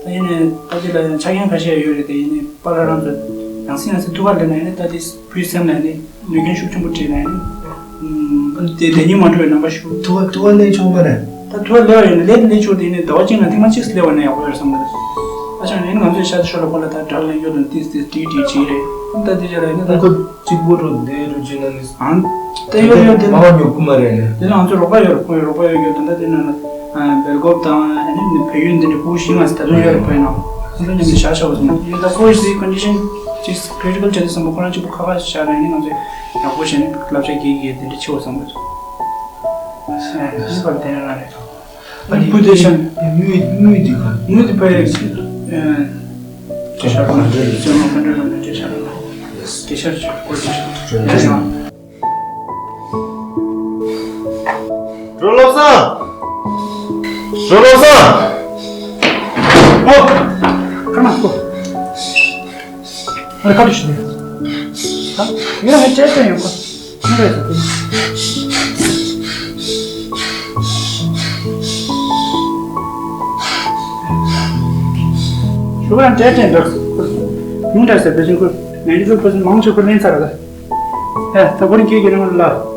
ད་ཡིན་ནའི་ད་དེ་ལ་ཡང་ཆ་རྐྱེན་ཁ་ཤས་ཡོད་རེད་དེ་ཡིན་ནའི་པཱ་ལགས་རང་ཚོ་ཡང་སེ་ཡང་སེ་ཐུགས་ཁ་ལེན་ན་ཡིན་ནའི་ད་དེ་བུའི་སེམས་ལ་ཡིན་ནའི་ནུས་རྒྱུ་ཤུགས་ཆེན་པོ་སྤྲད་ན་ཡིན་ནའི། དེ་དེ་ཉིད་མ་འགྲོ་བའི་རྣམ་པ་ཞུ། ཐུགས་ཁ་ཐུགས་ཁ་ལེན་ཆོག་མ་རེད། ད་ཐུགས་ཁ་ལེན་ཡོད་ནའི་ལེན་ལེན་ཆོག་དེ་ཡིན་ནའི་ཟླ་བ་གཅིག་ན་ཐེངས་མ་གཅིག་ལེན་པ་ན་ཡག་པོ་ཡོད་བསམ་གི་འདུག་ཨ་ཅག་ཡིན་ང་ཚོའི་ཤ་ཚ་ཤོ་ལ་ཁོ་ལ་ད་ཌག་ལེན་རྒྱུ་དང་ཏིས་ཏིས་ཏིས་ཏིས་བྱེད་རེད། ད་དེ་ཅག་ལ་ཡིན་ན་ད། ཁོ་གཅིག་པོ་འགྲོ་བསྡད་རུ་བྱེད་ན་ནི། ཨང་། དེ་ཡོད་ཡོད་དེ་ལ། མ་ཉོ་གི་མ་རེད་ནི། དེ་ལ་ང་ཚོ་རོགས་པ་ཡོད་རེད། ཁོ་ཡི་རོགས་པ་ཡོད་ཡོད་དོན་དག་དེ་ན་ན། སྦེལ་ཀོབ་དང་ཨ་ནི་བལ་ཡུལ་འདི་འདྲ་ཕྲུ་གུ་ཤིང་ང་ད་དུང་ཡོད་རེད། ཁོ་ཡིན་ནོ་ཁོ་ཚོ་མཉམ་དུ་བཞག་བཞག་པ་སོང་ཡིན་ད། ཁོ་ཡི་སི་ཀོན་ཌི་ཤན་ཅིག་ཀི་རི་ཊི་ཀལ་བྱས་ཏེ་བསམ་པ་ཁོ་རང་གཅིག་པུ་ཁ་ཁ་བཞག་ན་ནི་ང་ཚོས་ཡག་པོ་བྱས་ནས་བསླབ་བྱ་རྒྱག་གི་དེ་འདྲ་ཆེ་བ་བསམ་གི་འདུག་ཨ་ནི་བར་དེ་ན་རེད། ཨ་ནི་བུ་དེ་ཤ་དངུལ་དངུལ་དེ་ག་དངུལ་དེ་ཕ་ཡི་ཨ། དེ་ཤ་རོགས་ན་དེ་ཤ་རོགས་ན་དེ་ཤ་རོགས་ན་དེ་ཤ་རོགས་ན་དེ་ཤ་རོགས་ན། རོ་བློ་བཟང་། རོ་བློ་བཟང་། ཨོ། ཁ་ན་ཁོ། ཨ་རེ་ཁ་ཏུ་ཤི་ནས། ད་ཡིན་ན་ཧེ་ཅེ་ཅེ་ཡོང་གོ། ཁྱོད་རེད་ཟེར་དེ། ཞུ་བ་ཡང་འདྲ་འདྲ་འདྲ། ཡོང་འདྲ་ཟེར་བེ་ཅིང་ཁོ་ནའིན་ཊི་ཕའིབ་པར་སེན་ཊི་མང་ཆེ་ཁོ་ལེན་ཚར་ར། ཨེ་ད་ཁོ་རང་སྐྱེས་ཀྱི་རང་ལ། ད།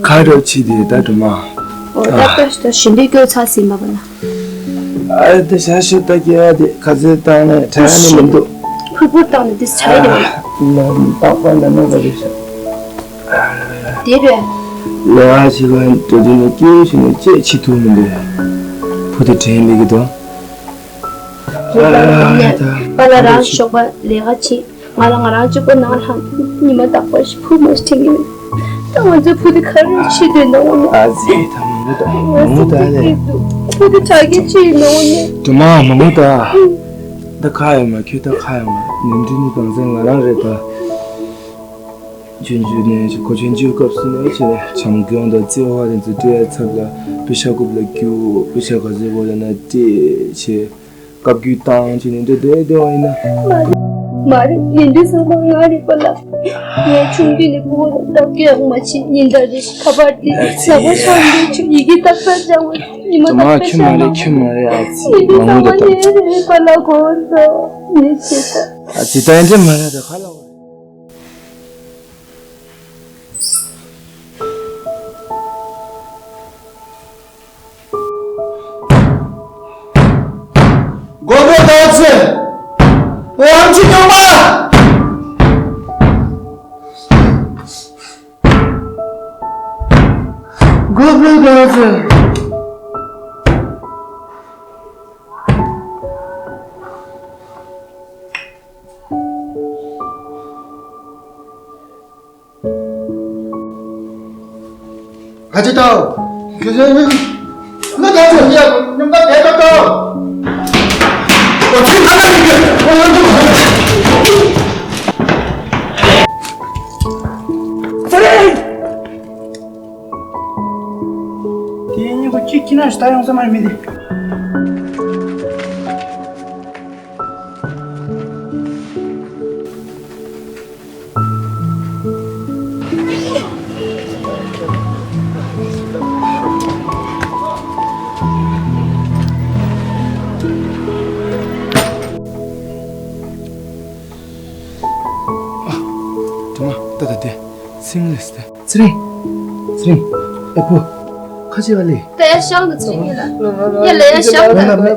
ཁ་རོག་ཆི་དེ་ད་དུ་མ། ཨོ་ད་ལྟ་ཞི་འདི་སྐྱོ་ཚ་སི་མ་པ་ན། ཨ་དེ་ཤ་ཤི་ད་ཀྱི་ཨ་དེ་ཁ་ཟས་བཏང་ནས་དྲན་ནི་མི་འདུག་ཕུར་ཕུར་བཏང་ནས་དེ་ཆ་ཡི་རེད་བ། ལ་པགས་པ་ན་ནོ་བ་རེད་ཤག་དེ་རེད། ལས་ཀ་བྱེད་པ་འགྲོ་དུས་ནས་སྐྱིད་པོ་བྱས་ནས་ཅེས་བྱེད་ཐུབ་མི་འདུག་ཕུ་དེ་དྲན་མི་གི་དོ། པཱ་ལགས་རང་ཞོགས་པ་ལས་ཀ་བྱེད། ང་ལ་ང་རང་གཅིག་པོ་ནང་ལྷང་ཉི་མ་རྟག་པར་ཕུ་མ་ཞིག་དྲན་གྱི་མེད། ད་ང་ཚོའི་ཕུ་དེ་ག་རེ་བྱེད་འདོད་ན་འོ་ན། ཨ་ཙི་ད་མང་པོ་ད་མང་པོ་ད་ལས། ཕུ་དེ་དྲག་སྐྱེད་བྱེད་ཡིན་ན་འོ་ན། དུ་མ་མང་པོ་ད། ད་ཁ་ཡོད་མ་ཁྱོད་ད་ཁ་ཡོད་མ་ནམ་རྒྱུན་ནི་བང་སེང་ང་རང་རེད་ད། ཆུང་ཆུང་ནས་གོ་ཆེན་བཅུའི་སྐབས་སུ་ནས་བྱས་ནས་བྱམས་སྐྱོང་དང་བརྩེ་བ་དེ་ཚོ་སྤྲད་ཚར་ལ་པེ་ཤ་རྐུབ་ལ་རྒྱུག་པེ་ཤ་ག་ཚོད་དགོས་ལ་ན་སྤྲད་བྱས། བཀའ་བཀྱོན་བཏང་བྱས་ནས་འདི་འདྲ་བསྡད་བསྡད་པ་ཡིན་ན། མ་རེད། མ་རེད། ཡིན་དུས་ཚང་མ་ང་རེད་པ་ལགས། ངས་ཆུང་དུས་ནས་ཕྲུ་གུ་ལ་བརྡབ་སྐྱོན་ཡང་མ་བྱས། ཉིན་ལྟར་རེ་བཞིན་ཁ་པར་དེ་ཟ་ཁང་ཤོར་འདུག་ཆུ་ཡི་གེ་ཏག་ཏག་སྦྱང་བ་ཉི་མ་ཏག་ཏག་ཁྱོད་མ་རེད། ཁྱོད་མ་རེད། ཨ་ཙི། ཡིན་དུས་མ་ངུ་ད་ད། ངའི་རེད་པ་ལགས། གོ་ད་ངས་བྱས་ད། ཨ་ཙི། ད་ཡིན་དུས་མ་རེད། ད་ཁ་ལ་འོ། མགོ་བོ་ཏོག་ཙེ། ཨོ་ཨམ་ཆི་རྙོག་མ། མགོ་བོ་ཏོག་ཙེ། ག་ཅི་ཏོ། ཁྱོད་ཚོ་ང་ད་ཚོ་ཡ་ཉམ་ད་བེ་ཏོ་ཏོ། ཨོ་ཚི་ང་ད་ཡི་གེ་ཨོ་ཡོང་ཏོ། ཚེ་རིང་། དེ་གཉིས་པོ་ཁྱི་ཁྱི་ན་ཞིག་ད་ཡོང་ས་མ་རེད་མི་དེ། དྲི་མ་ལྟ་ད་དེ་སིང་ལེས་ཏེ། ཚེ་རིང་། ཚེ་རིང་། ཨེ་བུ། ཁ་ཆེ་བ་ལེ། ད་ཡར་ཤང་དུ་ཚེ་རིང་ལ། ཡ་ལ་ཡར་ཤང་དུ། མེ་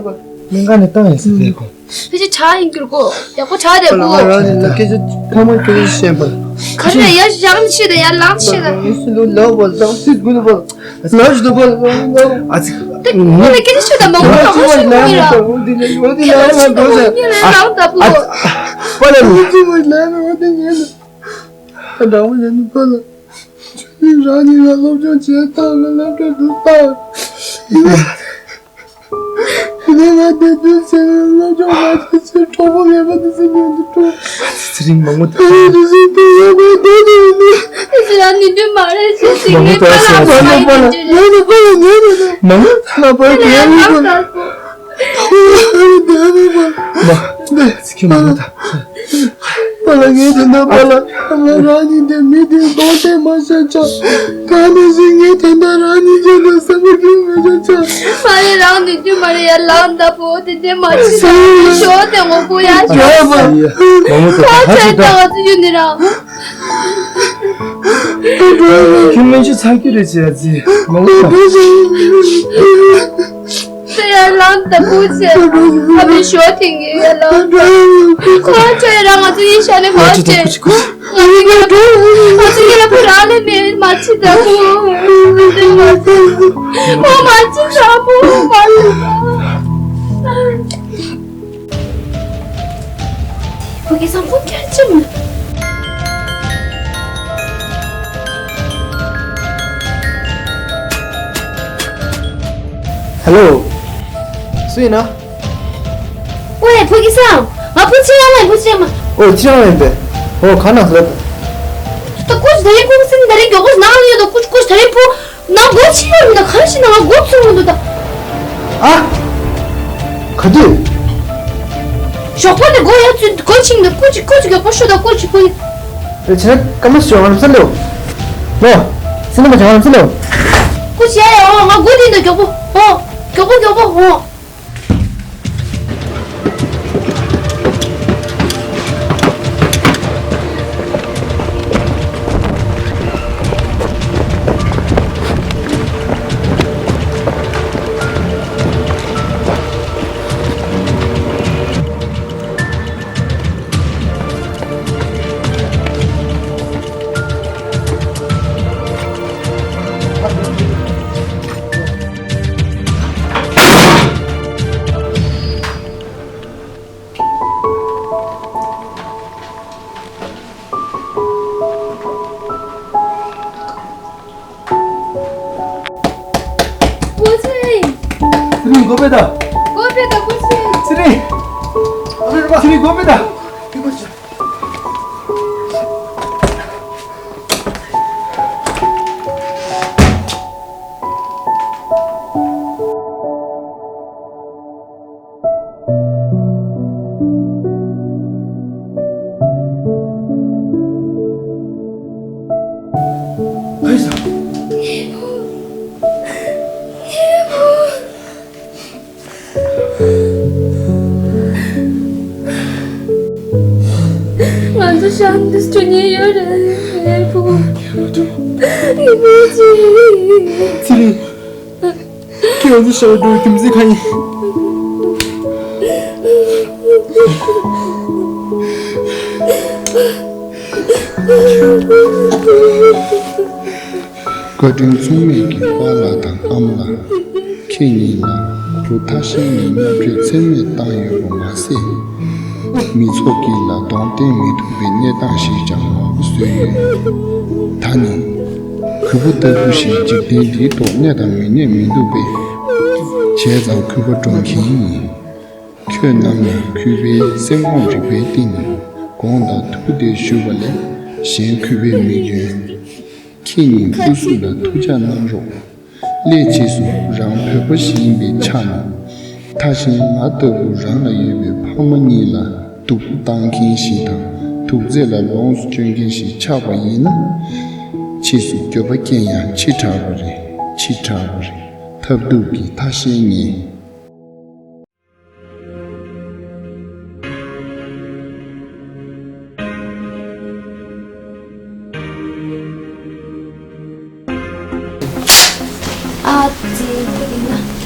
མཁན་ནས་བཏང་ཡིན་ཟེར་ཁོ། ཕི་ཅི་ཆ་ཡིན་གྱུར་གོ། ཡག་པོ་ཆ་དེ་པོ། ང་རང་ནི་ལ་སྐད་ཆ་ཐ་མ་སྐད་ཆ་བཤད་པ། ཁ་ཆེ་ཡར་ཤང་ཆེ་དེ་ཡར་ལངས་ཆེ་དེ། ངས་སུ་ལོ་ལོ་བ་ལོ་སི་གུ་ལོ་བ་ལོ་ཞུ་བ་ལོ། ཨ་ཙི། ད་ཁོ་ལ་སྐད་ཆ་ཤོད་དང་མང་པོ་མང་པོ་ཤོད་མི་ར། ཁྱེད་ལ་ཆུ་མང་ཉལ་ལ་ལངས་ད་པོ། པ་ལ་ལོ་ཅི་མ་ལ་ལོ་དེ་ཉལ་ལ། ད་འདྲ་བོ་ཡིན་པ་ལ། ཁྱོད་རང་ཉིད་ལ་སློབ་སྦྱོང་བྱེད་སྟངས་ལ་སློབ་གྲྭ་འགྲོ་སྟངས། ཡིན་ན་ཡིན་ན་ང་དེ་དུས་ཚེ་རིང་སློབ་སྦྱོང་མ་བྱས་ཚེ་གྲོགས་པོ་ངན་པ་དེ་ཚེ་ཉོན་དུ་འགྲོ། ཚེ་རིང་མང་པོ་དེ་ཚེ་དེ་ཚེ་དེ་ཡོད་པའི་དེ་དེ་ཡིན་དུས། ཨེ་ཅི་རང་ཉིན་དུས་མ་རེད་ཟེར་ཞིག་མང་པོ་ངའི་པ་ལ་དེ་ཚེ་མ་ཡིན་དུས། ཉོན་དུ་འགྲོ། མང་པོ་ལ་ཉོན་དུ་འགྲོ། མང་པོ་ལ་ཉོན་དུ་འགྲོ། པ་ལ་ངས་དེ་འདྲ་པ་ལ་ང་རང་ཉིད་དེ་མི་དེ་གདོང་གཏད་མ་བྱས་ཀྱང་། གང་ནས་ཟིན་ངས་དེ་འདྲ་རང་ཉིད་ཀྱང་དེ་བསམ་བློ་ཁྱོན་མ་བྱས་ཀྱང་། མ་རེད། རང་ནས་རྒྱུ་མ་རེད་ཡ། ལངས་ད་པོ་དེ་འདྲ་མ་བྱེད་ད། ཞོ་དེ་ངོ་ཁོ་ཡ་ཞོ་དེ། ཁོ་ཆོས་ད་ང་ཚོ་ཡོད་ནི་རང་། ཁྱོད་སྨན་བཅོས་ཚར་རྒྱུ་རེད་ཅེས་ཟེར་མ་འོངས་པ། དེ་ཡར་ལངས་ད་པོ་ཆེ། ཨ་མའི་ཞོ་ཐེངས་ཀྱི་ཡར་ལངས་ད། ཁོ་ཁྱོད་རང་ང་ཚོ་ཡིན་ཤ་ནས་མ་ཁོ་ཆེ། ཁོ་ང་ཚོ་ཡིན་ལ་ཁོ་རང་ལས་མེད་མ་ཆེ་ད་ཁོ། ཁོ་མ་ཆེ་ད་ཁོ་མ་ཆེ་ད། ཕ་གི་སང་ཁོ་སྐད་ཆ་མི། ཧེ་ལོ། སུ་ཡིན་ན། ཝེ། ཕ་གི་སང་། ང་བུ་ཆེ་ཡང་ལ་བུ་ཆེ་མ། ཨོ་ཆེ་ཡང་ལ་ཡིན་པས། ཨོ་ཁ་ན་ལབ། ད་ཀུ་ཅི་ད་རིང་ཁོང་སིན་ད་རིང་མགྱོགས་པོ་ནང་ལ་ཡོད་དོ། ཀུ་ཅི་ཀུ་ཅི་ད་རིང་བུ། ནང་སྒོ་ཕྱེ་ཡོད་མི་འདུག་ག་རེ་ཞིག་ནང་ལ་སྒོ་ཚུགས་མི་འདུག་ད། ཨ། ག་དུས། ཞོགས་པ་ནས་སྒོ་ཡར་ཚུད་སྒོ་ཕྱིན་འདུག་ཀུ་ཅི་ཀུ་ཅི་མགྱོགས་པོ་ཤོག་ད་ཀུ་ཅི་ཀུ་ཅི། ཨེ་ཆེ་ན་ཀ་མ་ཞོག་ང་ལ་ས་ལེའོ། ལོ། སི་ནི་མ་ཆང་ང་ལ་ས་ལེའོ། ཀུ་ཅི་ཡ་ཡ་འོ་ང་སྒོ་འདི་འདུག་མགྱོགས་པོ་འོ། མགྱོགས་པོ་མགྱོགས་པོ་འོ། ཚེ་རིང་སྒོ་ཕྱེ་ད། སྒོ་ཕྱེ་ད་ཀུ་ཤི། ཚེ་རིང་། ཚེ་རིང་སྒོ་ཕྱེ་ད། ཡིན་པ་ཤ། ཤ་འདི་སྤྲོད་ཉེན་ཡོད་རེད། ཨེ་བུ། ཨེ་བུ་ཅི། ཚེ་རིང་། ཁྱེད་ང་ཚོ་ཤ་འགྲོ་རྒྱུ་མཚན་གང་ཡིན། བཀའ་དྲིན་མཚུངས་མེད་ཀྱི་པཱ་ལགས་དང་ཨ་མ་ལགས། ཁྱེད་གཉིས་ལ་བུ་ཐར་ཤིང་ནས་བརྙས་བཅོས་ཚད་མེད་བཏང་ཡོད་པ་མ་ཟད། མི་ཚོགས་ཀྱིས་ལ་གདོང་བསྟན་མི་ཐུབ་པའི་གནས་སྟངས་ཤིག་ཀྱང་མང་པོ་བཟོས་ཡོད། ད་ནི། གུས་པ་ལྟ་བུ་ཞིག་འཇིག་རྟེན་འདིའི་ཐོག་གནས་དང་མི་གནས་མི་འདུག་པས། བྱས་ཙང་གུས་པ་སྒྲུབ་མཁན་ཡིན། ཁྱོད་རྣམས་ནི་གུས་པའི་སེམས་ཁོང་རིག་པའི་སྟེང་ནས་དགོངས་དག་ཐུགས་གཏད་ཞུ་བ་ལས་གཞན་གུས་པའི་མིག་ཡོན། ཁྱེད་ཉིད་སྐུ་གཟུགས་ལ་ཐུགས་ཅག་གནང་རོགས། སླད་ཕྱིས་སུ་རང་བོད་པ་ཞིག་ཡིན་པའི་ཆ་ནས། ཐར་ཤིང་ང་ལྟ་བུ་རང་ལ་ཡོད་པའི་ཕ་མ་གཉིས་ལ་སྡུག་པོ་བཏང་མཁན་ཞིག་དང་། ཐུགས་བརྩེ་ལ་ལོངས་སུ་སྤྱོད་མཁན་ཞིག་ཆགས་པ་ཡིན་ན། ཕྱིས་སུ་འགྱོད་པ་སྐྱེ་ཡང་ཕྱི་དྲགས་པ་རེད། ཕྱི་དྲགས་པ་རེད། ཐབས་སྡུག་གིས་ཐར་ཤིང་ངས། ཨ་ཙི། དེ་ཡིན་ན།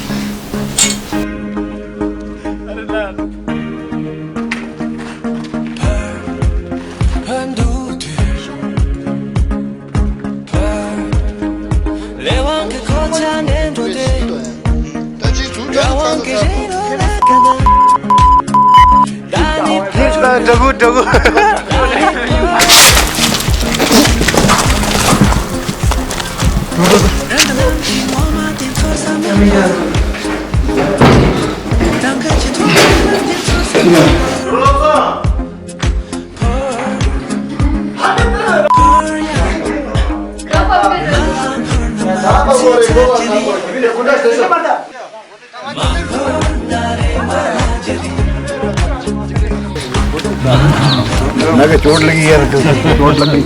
ང་ག་ཅོར་ལ་གི་ཡར་དུ་ཅོར་ལ་གི།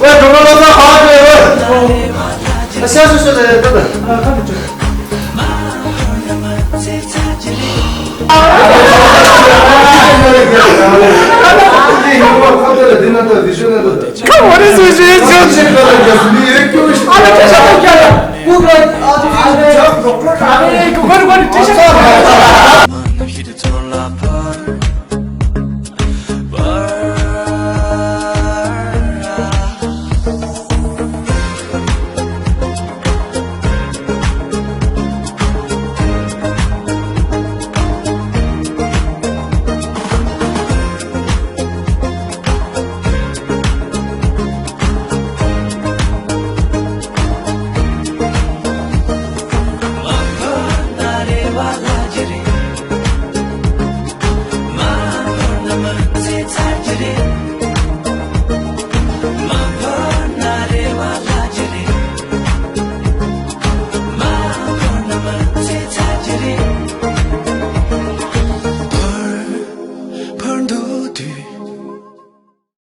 ཝེ་ཌོ་ལ་ལ་ཧ་ཝེ་ཝེ། ཨ་ཤ་ཤ་ཤ་ལ་ཡ་ད་ད།